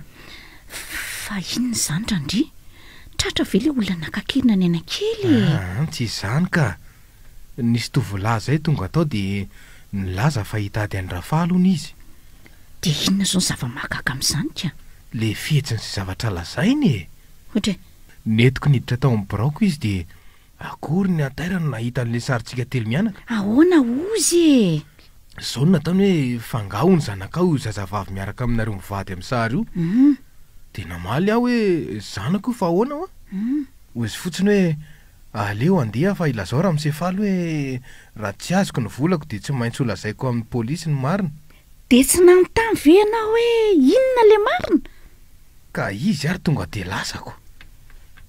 Fa inona izany Randria? Tratra ve ilay olona naka an-keriny an'i Aina kely e? Aa, tsy izany ka. Nisy tovolahy zay tonga tao dia nilaza fa hitady an'i Rafaly hono izy. Dia inona izao ny zava-mahagaga amin'izany ka? Le fihetsiny sy zavatra lazainy e! Ohatra e? Nentiko niditra tao amin'ny biraoko izy dia Akory ny hatairany nahita an'ilay sarintsika telo mianaka. Ahoana ozy e? Izao no nataony hoe fa angaha hono zanakao io zazavavy miaraka aminareo mivady amin'ny sary io? Dia namaly aho hoe zanako io fa ahoana hoa? Hoy izy fotsiny hoe aleo handeha fa ilazao ramose Faly hoe raha tsy azoko ny volako dia tsy maintsy holazaiko amin'ny polisy ny marina. Dia tsy nanontany ve ianao hoe inona ilay marina? Ka izy ary tonga dia lasako.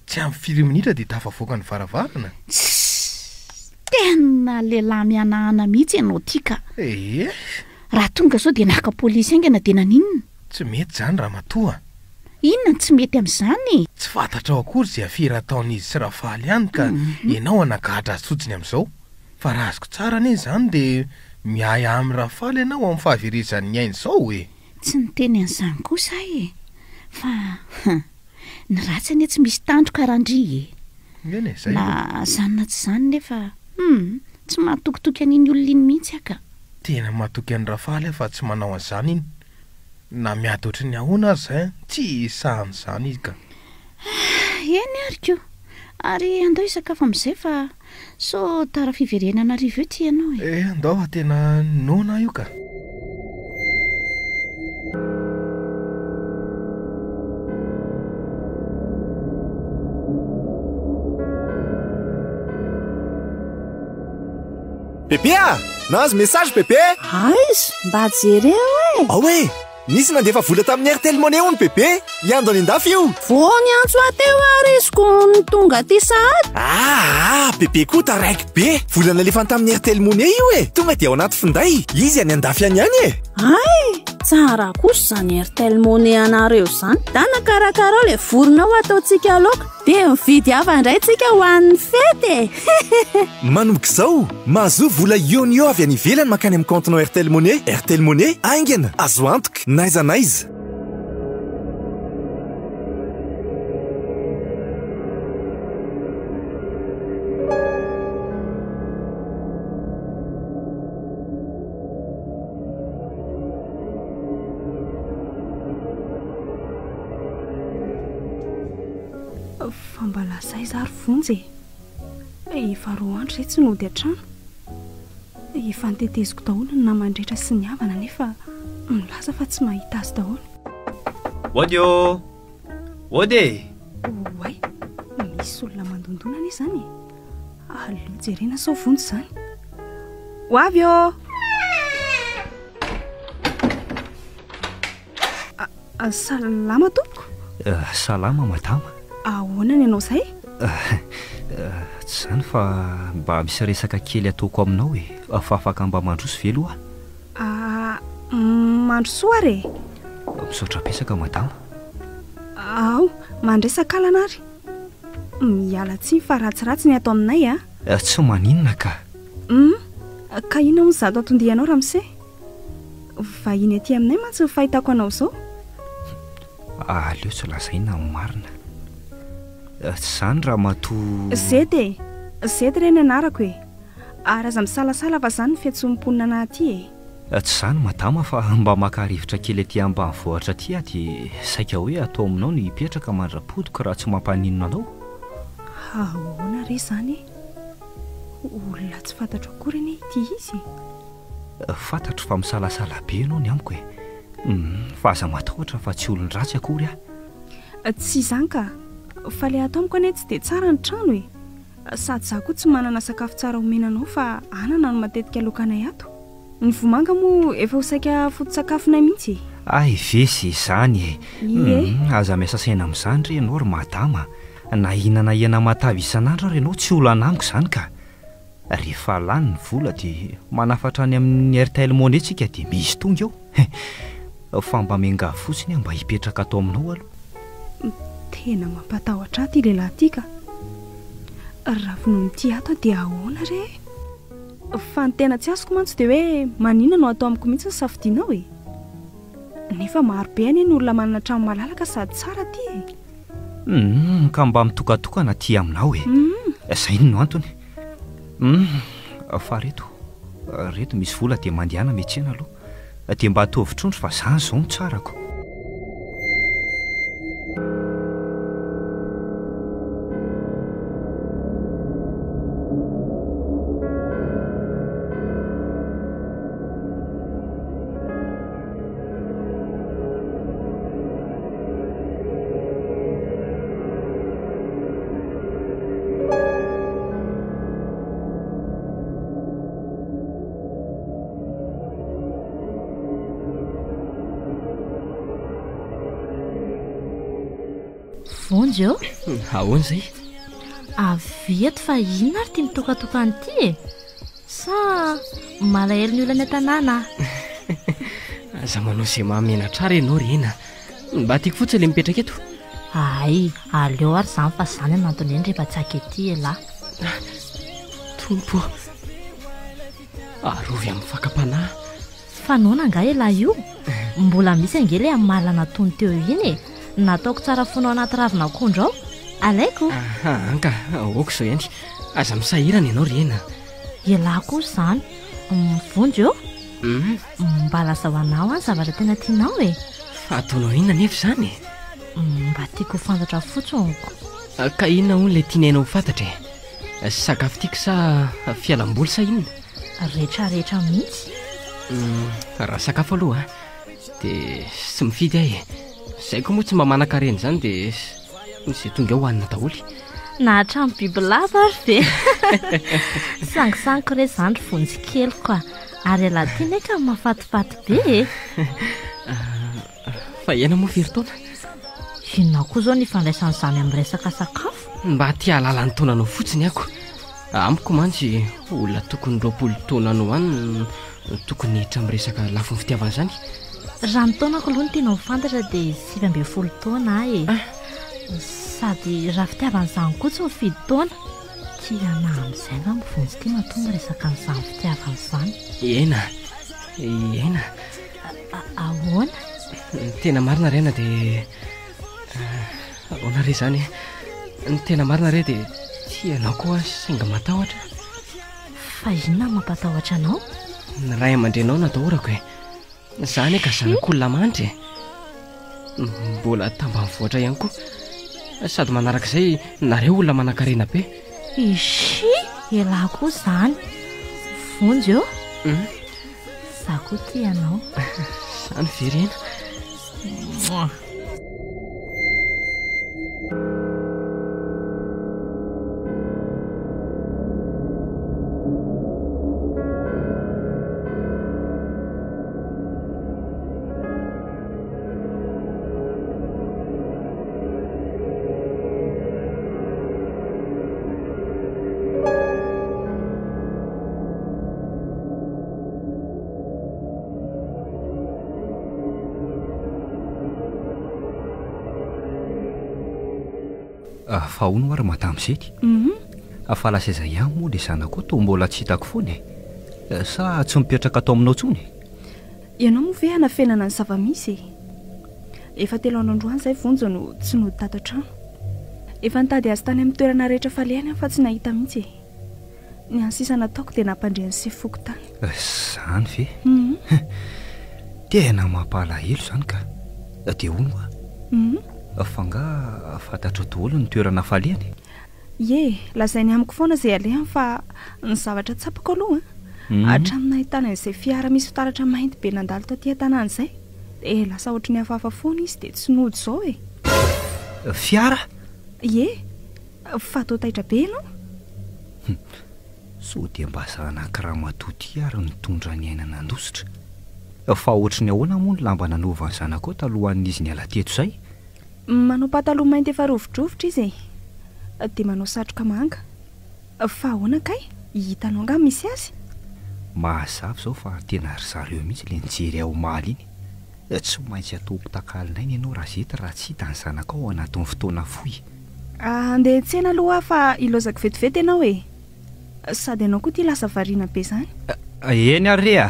Tsy ampy firy minitra dia tafavoaka ny varavarana. Tssss! Tena lehilahy mihanahana mihitsy ianao ity ka! Ee. Raha tonga izao dia naka polisy haingana dia naninona? Tsy mety izany ramatoa a! Inona no tsy mety amin'izany e? Tsy fantatrao akory izay afera ataon'izy sy Rafaly any ka ianao hanagadra azy fotsiny amin'izao. Fa raha azoko tsara anie izany dia miahy amin'i Rafaly ianao amin'ny fahaverezan'ny ainy izao e! Tsy niteny an'izany kosa aho e! Fa, huh! Ny ratsy anie tsy misy tandroka Randria e! Eny e, zay Na aloha. zany na tsy zany nefa, hum, tsy mahatokitoky an'iny olona iny mihitsy aho ka. Tena matoky an'i Rafaly aho fa tsy manao an'izany iny. Na miady ohatry ny ahoana aza hein, tsy sahy an'izany izy ka. Eny ary ko! Ary andao hisakafo amin'izay fa sao tara fiverenana hariva eo ty ianao e. Eh, andao fa tena noana aho io ka. Bebe a! Nahazo message bebe! Aiza? Mba jereo e! Ao e! Nisy nandefa vola tamin'ny Airtel Money hono bebe! Hiandro any an-dafy io! Vao niantso ahy teo ary izy ko no tonga aty sahady! Aa! Bebe koa taraiky be! Vola nalefany tamin'ny Airtel Money io e! Tonga dia ao anaty finday! Izy any an-dafy any ihany e! Hay! Tsara kosa izany Airtel Money anareo izany! Dana karakarao ilay vorona ao ataontsika laoka! Dia mividy hafa indray tsika ho an'ny fety e! Manomboka izao, mahazoa vola eo no eo avy any ivelany mankany amin'ny kaontinao Airtel Money. Airtel Money, haingana, azo antoka, n'aiza n'aiza. Fa mba lasa aiza ary Vonjy e? Efa roa andro izay tsy nody an-trano. Efa noteteziko daholo ny namany rehetra sy ny havana nefa milaza fa tsy mahita azy daholo. Ody ô! Ody e! Oay, misy olona mandondona anie izany e! Aleo jerena sao Vonjy izany. Ho avy ô! Salama tompoko. Salama madama. Ahoana ny anao izay? Tsy izany fa mba misy resaka kely ataoko aminao e. Fa afaka mba mandroso ve aloha aho? Mandrosoa ary e. Misaotra betsaka madama. Ao, mandraisa akalana ary. Miala tsiny fa ratsiratsy ny ato aminay a. Tsy maninona ka. Hum, ka inona hono izato anton-dianao ramose? Vahiny aty aminay mantsy ny fahitako anao izao. Aleo tsy lazaina ny marina. Tsy izany ramatoa. Zety e! Zety re ny anarako e! Ary aza misalasala fa izany ny fiantsoan'ny mponina anà aty e! Tsy izany madama fa mba maka rivotra kely aty ambanivohitra aty aho dia saika hoe ato aminao no hipetraka mandra-podiko raha tsy mampaninona anao. Ahoana re izany e? Olona tsy fantatro akory anie ity izy e! Fantatro fa misalasala be ianao ny amiko e! Humm, fa aza matahotra fa tsy olon-dratsy akory aho. Tsy izany ka! Fa ilay ato amiko anie tsy dia tsara ny trano e! Sady izaho koa tsy manana sakafo tsara omena anao fa anana no matetika alokanay ato. Ny vomanga moa efa ho saika foto-tsakafonay mihitsy e! Hay ve sy izany e! Ie. Humm, aza miasa saina amin'izany re ianao ry madama a! Na hihinana hena matavy isan'andro ary ianao tsy olana amiko izany ka! Rehefa lany ny vola dia manafatra any amin'ny Airtel Money tsika dia misy tonga eo. Fa mba miangavy fotsiny aho mba hipetraka ato aminao aloha. Tena mampatahotra ahy ity lehilahy ity ka. Raha vonoin'ity ato aho dia ahoana re? Fa ny tena tsy azoko mantsy dia hoe maninona no ato amiko mihitsy no safidianao e? Nefa maro be anie ny olona manana trano malalaka sady tsara aty e! Humm, ka mba mitokatokana aty aminao e! Izay no antony. Humm, fa reto, reto misy vola dia mandehana miantsena aloha. Dia mba ataovy trondro fa zany izao no tsarako. Vonjy ô! Ahoana izay? Avy eto fa inona ary ity mitokatokana ity e? Sa malahelo ny olona any an-tanàna aho? Aza manao izay mahamenatra ahy re ianao ry Hena. Mba tiako fotsiny ilay mipetraka eto. Hay, aleo ary izany fa izany no antony eny rehefa tsy haka ety elah. Tompo ô, arovy amin'ny fakam-panahy. Fa noana angaha elah io? Mbola misy ange ilay amalona nataony teo iny e! Nataoko tsara fono ao anaty ravin'akondro ao. Alaiko? Aha, anka, ok izao ihany. Aza misahirana ianao ry Hena. Ialahy koa izany. Vonjy ô. Mba lazao anao aho ny zavatra tena tianao e. Fa ataonao inona anefa izany e? Mba tiako ho fantatra fotsiny ko. Ka inona hono ilay tianay ho fantatra e? Sakafo tiako sa fialamboly sa inona? Rehetrarehetra mihitsy. Raha sakafo aloha dia tsy mifidy aho e. Izay koa moa tsy mba manan-karena izany dia izay tonga eo hohanina daholo. Na hatramin'ny bibilava ary ve? Sangisangy re izany ry Vonjy keliko a! Ary ialahy ity ne ka mahafatifaty be e! Fa ianao moa firy taona? Inona koa izao ny ifandraisan'izany amin'ny resaka sakafo? Mba te hahalala ny taonanao fotsiny ako. Amiko mantsy olona tokony 20 taona any ho any no tokony hiditra amin'ny resaka lafiny fitiavana izany. Raha ny taonako aloha no tianao ho fantatra dia 19 taona aho e. Sady raha fitiavana izany koa tsy mifidy taona. Tia anà amin'izay angamba Vonjy ity matoa miresaka an'izany fitiavana izany. Ena, ena. Ahoana? Ny tena marina re na dia ahoana re izany e? Ny tena marina re dia tia anao koa aho saingy matahotra. Fa inona no mampatahotra anao? Ny ray aman-dreninao no atahorako e. Za anie ka zanak'olona mandry e. Mbola tambanivohitra ihany koa. Sady manarak'izay nareo olona manankarena be. Ishi! Elah koa izany. Vonjy ô! Za koa tia anao. Izany ve ry Hena? Mouah. Ah, fa hono ary madame Zety? Mhm. Ah, fa lasa aiza ihany moa le zanakao toa mbola tsy hitako foana e? Eh, sa tsy mipetraka ato aminao intsony e? Ianao moa ve hanafenana ny zava-misy e? Efa telo andro androany izay Vonjy no tsy nody tato an-trano. Efa nitady azy tany amin'ny toerana rehetra falehany aho fa tsy nahita mihitsy e. Ny hany sisa nataoko dia nampandre ny sefo fokontany. Izany ve? Tena mampalahelo izany ka. Dia hono hoa? Fa angaha fantatrao daholo ny toerana falehany? Ie, lazainy amiko foana izay alehany fa ny zavatra tsapako aloha an, hatramin'ny nahitana an'izay fiara misy fitaratra mainty be nandalo taty an-tanàna izay dia lasa ohatry ny hafahafa foana izy dia tsy nody izao e. Fiara? Ie, fa toa taitra be ianao? Hum, sao dia mba zanak'i ramatoa ity ary nitondra ny aina nandositra? Fa ohatry ny ahoana moa ny lamba nanaovan'ny zanakao talohan'izy niala teto izay? Manao pataloha mainty efa rovidrovitra izy e! Dia manao satroka manga. Fa ahoana kay? Hitanao angaha misy azy? Mazava izao fa tena ry zareo mihitsy ilay nijery ahy omaly iny. Tsy maintsy ataoko takalon'aina ianao Razety raha tsy hita ny zanakao ao anatin'ny fotoana fohy. Handeha hiantsena aloha aho fa ilaozako vetivety ianao e! Sady ianao koa ity lasa variana be izany. Eny ary re a!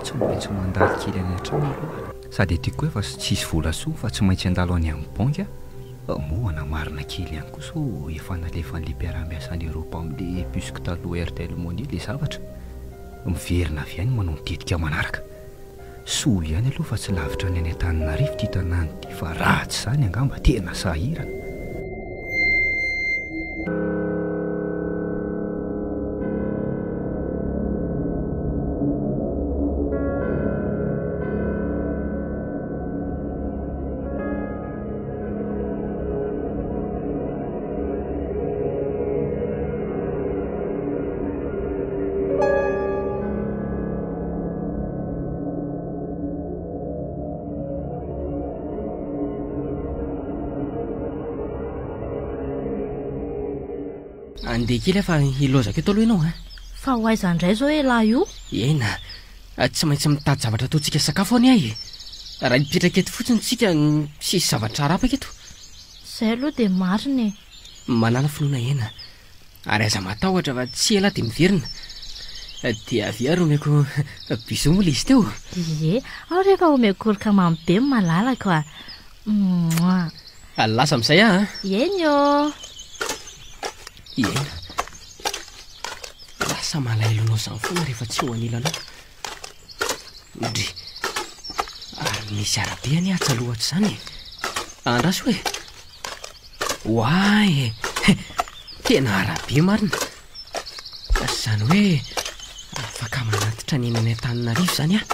Tsy maintsy mandalo kely any an-trano aloha. Sady aty koa efa tsisy vola intsony fa tsy maintsy handalo any amin'ny banky aho. Moa hanamarina kely ihany koa sao efa nalefan'ilay mpiara-miasa any Europe amin'ilay puce-ko taloha Airtel Money ilay zavatra. Miverina avy any manao ny tetika manaraka. Soa ihany aloha fa tsy lavitra ny any Antananarivo ity tanàna ity fa raha tsy izany angamba tena sahirana. Andeha kely aho fa hilaozako eto aloha ianao a. Fa ho aiza indray izao elah io? Eny a, tsy maintsy mitady zavatra ataontsika sakafo anie aho e. Raha hipetraka eto fotsiny tsika tsy hisy zavatra harapaka eto. Izay aloha dia marina e. Manàna finoana hena. Ary aza matahotra fa tsy ela aho dia miverina. Dia avia ary omeko bisous moa ilay izy teo. Ie, ao rehefa omeko oroka mamy be ny malalako a. Mouah. Lasa amin'izay aho an. Eny ô. Eny. Lasa malahelo anao izany foana rehefa tsy eo anilanao. Ndry. Ary misy arabe anie atsy aloha atsy izany e. Andraso e. Oay e. Tena arabe marina. Izany hoe afaka manatitra ny eny Antananarivo izany aho.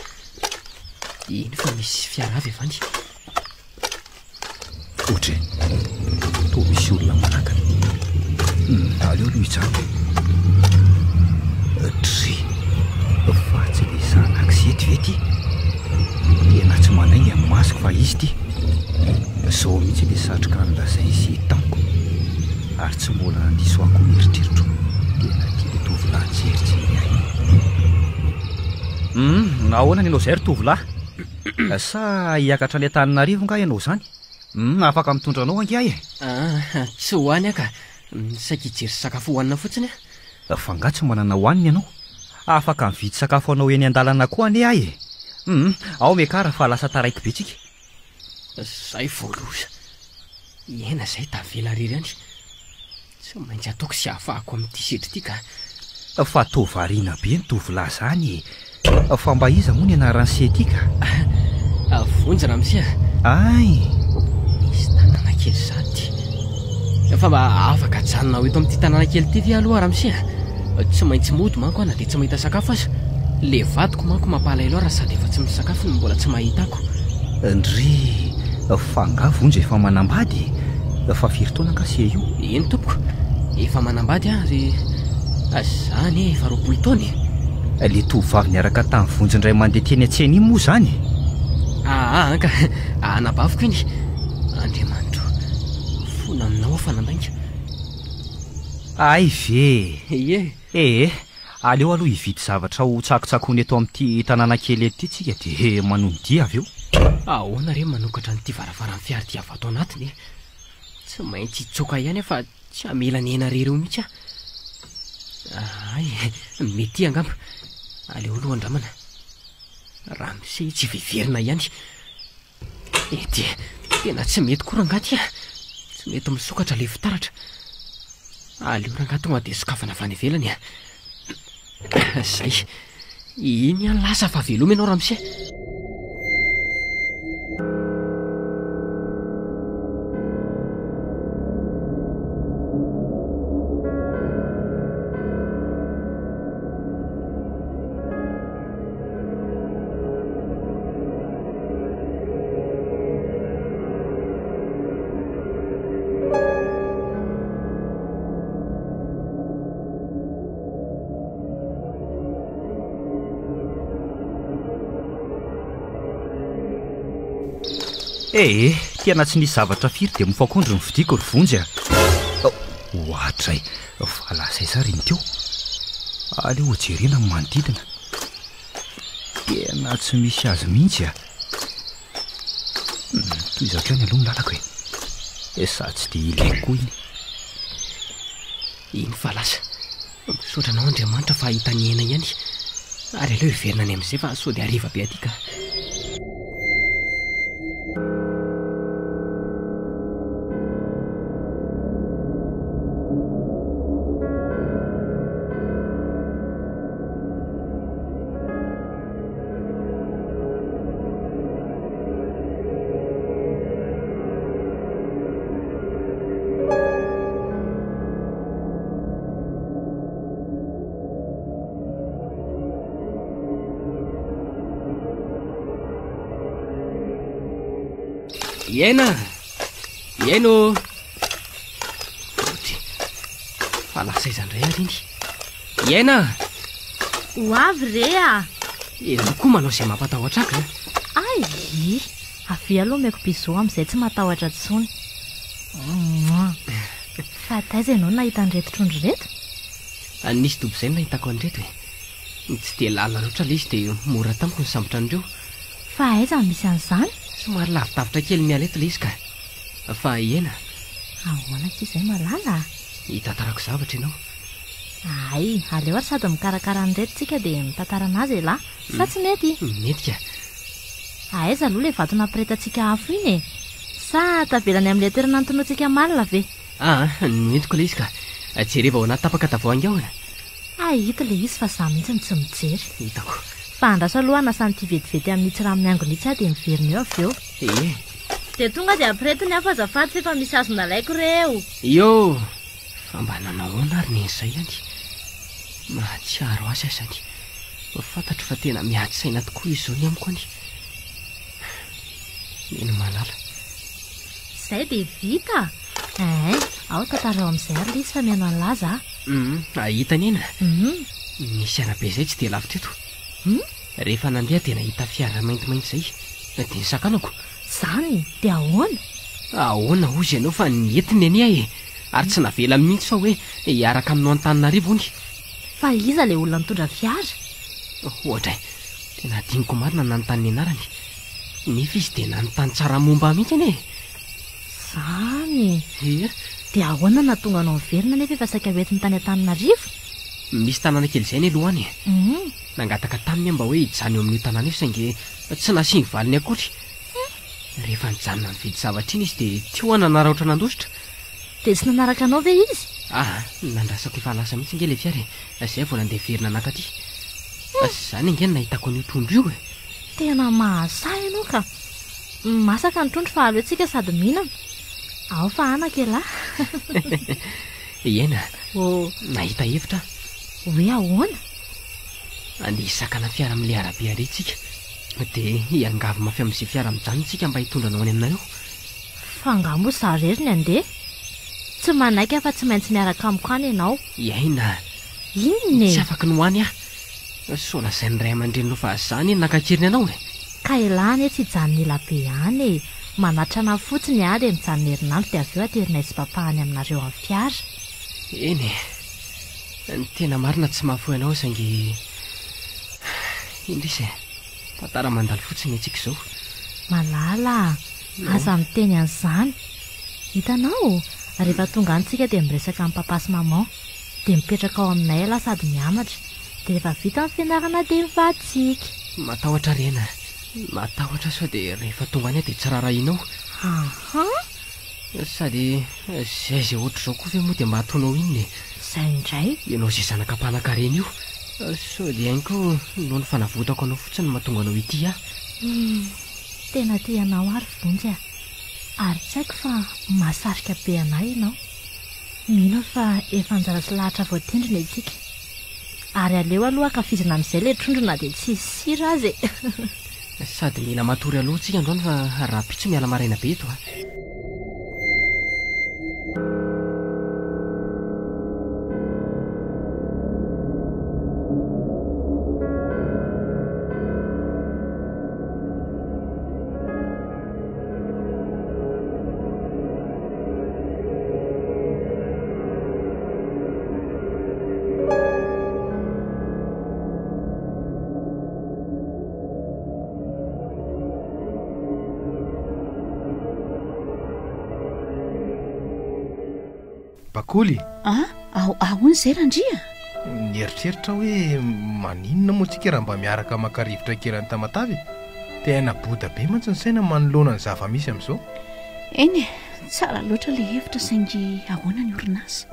Iny fa misy fiara avy avy any. Ohatra e, toa misy olona manakana. Hmm, aleo aloha hijanona e. Dry, fa tsy le zanak'i Zety ve ty? Tena tsy manainga ny masoko fa izy ty. Zao mihitsy le satroka nolazain'i Zety tamiko. Ary tsy mbola nandiso ahy koa ny eritreritro. Tena tia le tovolahy nijerijery ahy iny. Hum, ahoana ny anao izay ry tovolahy? Sa hiakatra any Antananarivo nga ianao izany? Hum, afaka mitondra anao ange aho e! Ah, tsy ho any aho ka. Saika hijery sakafo hohanina fotsiny aho. Fa nga tsy manana hohanina ianao? Afaka mividy sakafo anao eny an-dalana koa anie aho e! Hum, ao miakara fa lasa taraiky be tsika. Zay vao loza. Hena zay tavela irery any. Tsy maintsy ataoko sy ahafahako amin'ity sedra ity ka. Fa toa variana be ny tovolahy zany e! Fa mba iza moa ny anaran'i se ty ka? Vonjy ramose a! Ay! Misy tanàna kely zany ty. Fa mba afaka ajanona ho eto amin'ity tanàna kely ity ve aloha ramose a? Tsy maintsy mody manko aho na dia tsy mahita sakafo aza. Le vadiko manko mampalahelo ahy raha sady efa tsy misakafo no mbola tsy mahita ako. Ndry! Fa angaha Vonjy efa manambady e? Fa firy taona angaha se io? Eny tompoko, efa manambady aho ary za anie efa 20 taona e! Le tovovavy niaraka tamin'i Vonjy indray mandeha teny an-tsena iny moa izany e? Aa anka, anabaviko iny! Andriamanitro, mifona aminao aho fa nandainga. Hay ve! Ie! Ee, aleo aloha hividy zavatra ho tsakotsakoina eto amin'ity tanàna kely eto ity tsika dia manohy ny dia avy eo. Ahoana re manokatra an'ity varavaran'ny fiara ity avy ato anatiny e? Tsy maintsy hitsoaka ihany aho fa tsy hamela ny aina irery eo mihitsy aho. Hay, mety angamba. Aleo aloha andramana. Ramose tsy hiverina ihany. Ety e, tena tsy mety koa rangahy ty a! Tsy mety misokatra le fitaratra. Aleo rangahy tonga dia sokafana avy any ivelany a! Zay. Iny ihany lasa fa veloma ianao ramose. Ee, tena tsy nisy zavatra firy dia mofo akondro no vidiako ry Vonjy a! Oadray, fa lasa aiza ary iny teo? Aleo hojerena ny manodidina. Tena tsy misy azy mihitsy a! Tohizako ihany aloha ny lalako e! Sady tsy dia ilaiko koa iny. Iny fa lasa. Misaotra anao Andriamanitra fa hita ny aina ihany. Ary aleo hiverina any amin'izay fa sao dia hariva be aty ka. Iaina! Iaina ô! Fa lasa aiza indray ary iny? Iaina! Ho avy re a! Ianao koa manao izay mampatahotra ahy ka! Ay! Avia aloha omeko bisous amin'izay tsy matahotra intsony. Mouah! Fa taiza ianao no nahita an'ireto trondro ireto? Nisy dobo izay no nahitako an'ireto e! Tsy dia lalina loatra ilay izy dia mora tamiko ny nisambotra an'ireo. Fa aiza no misy an'izany? Somary lavidavitra kely miala eto ilay izy ka! Fa Iaina. Ahoana akia izay malala a? Hitantarako zavatra ianao. Hay, aleo ary sady mikarakara an'ireto tsika dia mitantara anazy elah. Sa tsy mety? Mety ka. Aiza aloha ilay vato nampiretantsika afo iny e? Sa tavela any amin'ilay toerana nitonoantsika malina ve? Aa, noentiko ilay izy ka. Jereva ao anaty tapaka tavoahangy ao e. Hay hita ilay izy fa za mihitsy no tsy mijery. Hitako. Fa andraso aloha hanasa an'ity vetivety amin'itsy rano miangona itsy aho dia miverina eo avy eo. Ee. Dia tonga dia ampireto ny afo azafady fa efa misy hazo nalaiko ireo. Io! Fa mba nanao ahoana ary neny izay any? Mahatsiaro azy azany. Fantatro fa tena miady saina tokoa izy izao ny amiko any. Neny malala. Izay dia vita! Ein, ao tantarao amin'izay ary ilay izy fa mihaino an'lah za. Hum, hita neny a. Hum. Nisy arabe izay tsy dia lavitra eto. Hum. Rehefa nandeha dia nahita fiara maintimainty izay. Dia nisakanako. Izany? Dia ahoana? Ahoana hozy ianao fa nety neny ahy e! Ary tsy navela mihitsy fa hoe hiaraka aminao Antananarivo hono. Fa iza ilay olona nitondra fiara? Ohatra e! Tena adinoko marina ny nanontany ny anarany. Nefa izy dia nanontany tsara momba ahy mihitsy anie e! Izany! Ie. Dia ahoana no nahatonga anao niverina nefa efa saika hoentiny tany Antananarivo? Misy tanàna kely izay anie aloha any e! Nangataka taminy aho mba hoe hijanona eo amin'io tanàna io saingy tsy nasiany valiny akory. Rehefa nijanona nividy zavatra iny izy dia teo aho nanararaotra nandositra. Dia tsy nanaraka anao ve izy? Aa, nandrasako efa lasa mihitsy ange ilay fiara e! Izay vao nandeha niverina nankaty. Izany ange no nahitako an'io trondro io e! Tena mahasahy ianao ka! Masaka ny trondro fa aleo tsika sady mihinana. Ao fa anaka elah. Iena, Oh. nahita hevitra aho. Hoe ahoana? Andeha hisakana fiara amin'ilay arabe ary tsika. Dia hiangavy mafy amin'izay fiara mijanona tsika mba hitondra anao any aminareo. Fa angaha moa izaho irery ny handeha? Tsy manaiky aho fa tsy maintsy miaraka amiko any ianao. Iaina. Inona e? Tsy afaky ny ho any aho. Sao lazain'ny ray aman-dreninao fa za anie no naka an-keriny anao e! Ka elah anie tsy hijanona ela be any e! Manatitra anah fotsiny ah dia mijanona herinandro dia avy eo aterinay sy papa any aminareo amin'ny fiara. Eny e! Ny tena marina tsy mahafoy anao aho saingy indrisy e! Tantara mandalo fotsiny ny antsika izao. Malala a! Aza miteny an'izany! Hitanao? Rehefa tonga any tsika dia miresaka amin'i papa sy maman. Dia mipetraka ao aminay ialahy sady mianatra. Dia rehefa vita ny fianarana dia mivaditsika. Matahotra ry aina. Matahotra sao dia rehefa tonga any aho dia tsy raharahianao. Aha! Sady izay izay ohatr'izao koa ve moa dia mba ataonao inona e? Izay indray. Ianao izay zanaka mpanankarena io. Sao dia ihany koa noho ny fanavotako anao fotsiny no mahatonga anao hitia ahy. Hum, tena tia anao aho ry Vonjy a. Ary tsy haiko fa mahasarika be an'ahy ianao. Mino aho fa efa anjara sy lahatra voatendry ny antsika. Ary aleo aloha ankafizina amin'izay ilay trondro na dia tsy hisy sira aza e! Sady mila matory aloha tsika androany fa rahampitso miala maraina be eto a! Bakoly? Ah, ahoana izay Randria? Nieritreritra aho hoe maninona moa tsika raha mba miaraka maka rivotra kely any Tamatave e? Tena boda be mantsy ny saina manoloana ny zava-misy amin'izao. Eny e, tsara loatra ilay hevitra saingy ahoana ny orinasa?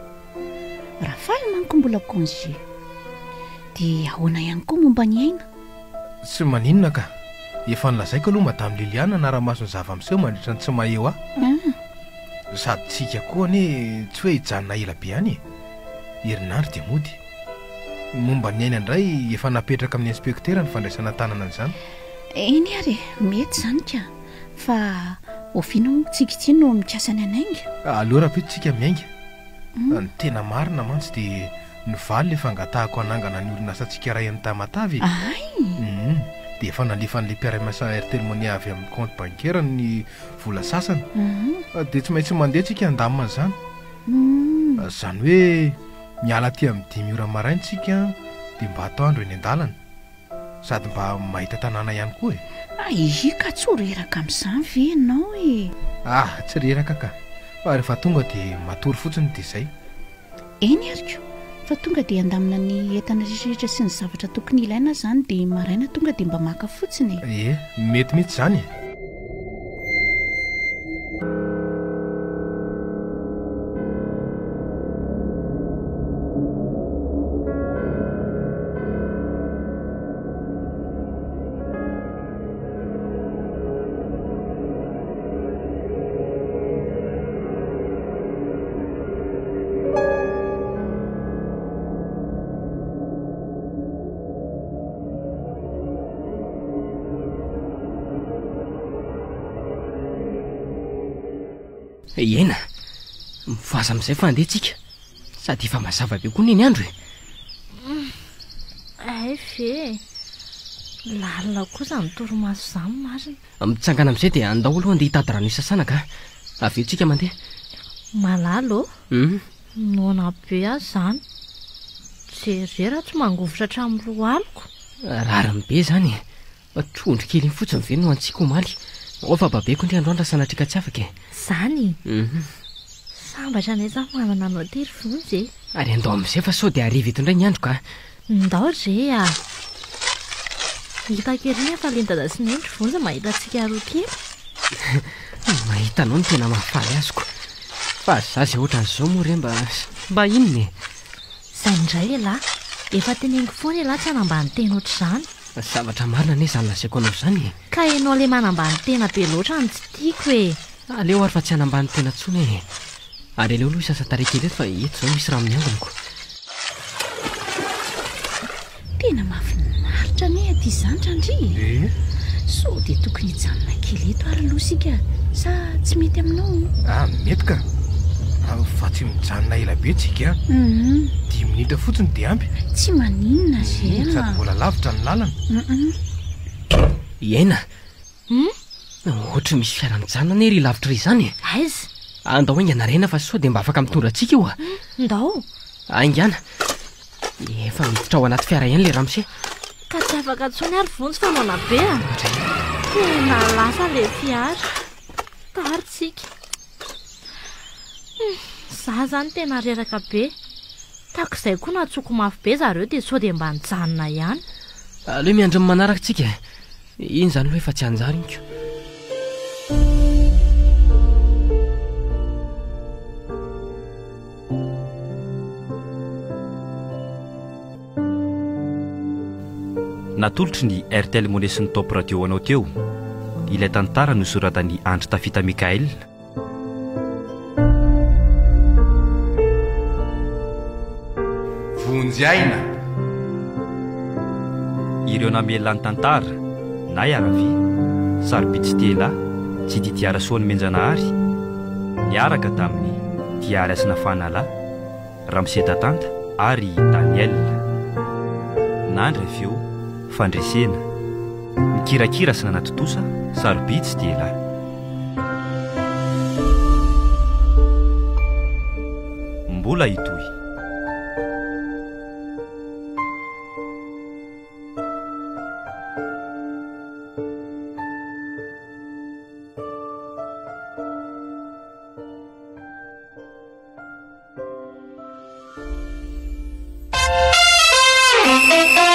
Rafaly manko mbola congé. Dia ahoana ihany koa momba ny aina? Tsy maninona ka. Efa nolazaiko aloha Madame Liliane hanara-maso ny zava-miseho mandritra ny tsy maha eo ahy. Sady tsika koa anie tsy hoe hijanona ela be any e. Herinandro dia mody. Momba ny aina indray efa napetraka amin'ny inspektera ny fandraisana an-tanana an'izany. Eny ary e, mety izany ka. Fa oviana moa tsika ity no mikasa ny hanainga? Aleo rahampitso tsika miainga. Ny tena marina mantsy dia nivaly ilay fangatahako hanangana ny orinasantsika iray any Tamatave e. Ay! Hum. Dia efa nalefan'ilay mpiara-miasa Airtel Money avy amin'ny compte bancaire ny vola sasany. Dia tsy maintsy mandeha tsika handamina an'izany. Izany hoe miala aty amin'ny dimy ora maraina tsika dia mba atoandro eny an-dalana. Sady mba mahita tanàna ihany koa e! Aii ka tsy ho reraka amin'izany ve ianao e? Ah, tsy reraka ka! Fa rehefa tonga dia matory fotsiny dia izay. Eny ary ko! Fa tonga dia handamina ny entana rehetrarehetra sy ny zavatra tokony ilaina aho izany dia maraina tonga dia mba maka fotsiny e! Ie, mety mihitsy izany e! Ena, mifohaza amin'izay fa andeha tsika. Sady efa mazava be koa anie ny andro e. Hay ve e. Lalina koa izany torimaso izany marina. Mitsangana amin'izay dia andao aloha andeha hitady rano hisasana ka. Avy eo tsika mandeha. Malala ô. Hum. Noana be aho izany. Jereo raha tsy mangovitra hatramin'ny lohaliko. Rariny be izany e. Trondro kely iny fotsiny ve no antsika omaly? Ao fa babeko ndry androany raha sanatria ka tsy afaka e. Izany? Hum. Sambatra anay izany manana anao aty ry Vonjy e. Ary andao amin'izay fa sao dia hariva eto indray ny andro ka. Ndao re a! Hitako ery ny hafalian'i Dada sy Neny ry Vonjy mahita antsika roa kely. Mahita anao no tena mahafaly azoko. Fa za izay ohatran'izao moa re mba mba inona e? Izay indray elah! Efa teneniko foana elah tsy hanambany tena ohatr'izany. Zavatra marina anie izany lazaiko anao izany e! Ka enao le manambany tena be loatra no tsy tiako e! Aleo ary fa tsy hanambany tena intsony e! Ary aleo aloha hisasa tarehy kely eto fa eto izao misy rano miangona ko. Tena mahafinaritra anie aty izany Randria e! Sao dia tokony hijanona kely eto ary aloha isika sa tsy mety aminao? Ah, mety ka! Fa tsy mijanona ela be tsika an! Dimy minitra fotsiny dia ampy. Tsy maninona ry a! Sady mbola lavitra ny lalana. Iaina! Hum? Ohatry ny misy fiara mijanona anie ry lavitra ry izany e! Aiza? Andao haingana Rena fa sao dia mba afaka mitondra antsika io a! Ndao! Haingana! Efa miditra ao anaty fiara ihany ilay ramose. Ka tsy afaka intsony ary Vonjy fa noana be a! Tena lasa ilay fiara. Tara tsika. Hum, za zany tena reraka be. Tak'izay koa natsoko mafy be zareo dia sao dia mba nijanona ihany. Aleo miandry ny manaraka tsika e! Iny izany aloha efa tsy anjara iny ko. Natolotry ny Airtel Money sy ny Top Radio anao teo ilay tantara nosoratan'i Andry Tafita Mickaël. Vonjy aina. Ireo namelona ny tantara, Nay Aravia, Sarobidy Stella, Jdidia Rasoanomenjanahary, niaraka tamin'i Diary Hasina Fanala, Ramose Tatanta ary i Daniel. Nandry avy eo, fandresena. Nikirakira sy nanatontosa, sarobidy sy dia elahy. Mbola hitohy.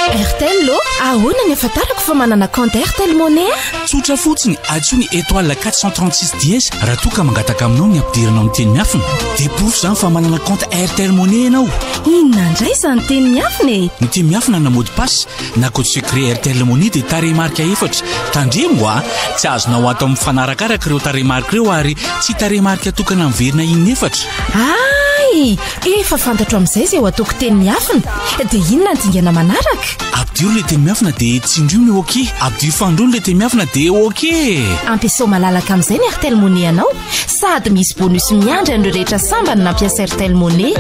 Airtel ô, ahoana ny ahafantarako fa manana compte Airtel Money aho? Tsotra fotsiny, antsoy ny étoile 436 dièse raha toa ka mangataka aminao ny hampidirana amin'ny teny miafina. Dia porofo izany fa manana compte Airtel Money ianao. Inona indray izany teny miafina e? Ny teny miafina na mot de passe na code secret Airtel Money dia tarehimarika efatra. Tandremo a! Tsy azonao atao mifanarakaraka ireo tarehimarika ireo ary tsy tarehimarika tokana miverina inefatra. Hay! Efa fantatro amin'izay izay ho ataoko teny miafina. Dia inona ny dingana manaraka? Ampidiro ilay teny miafina dia tsindrio ny ok. Ampidiro fanindroany ilay teny miafina dia ok! Ampiasao malalaka amin'izay ny Airtel Money anao sady misy bonus miandry an'ireo rehetra sambany nampiasa Airtel Money.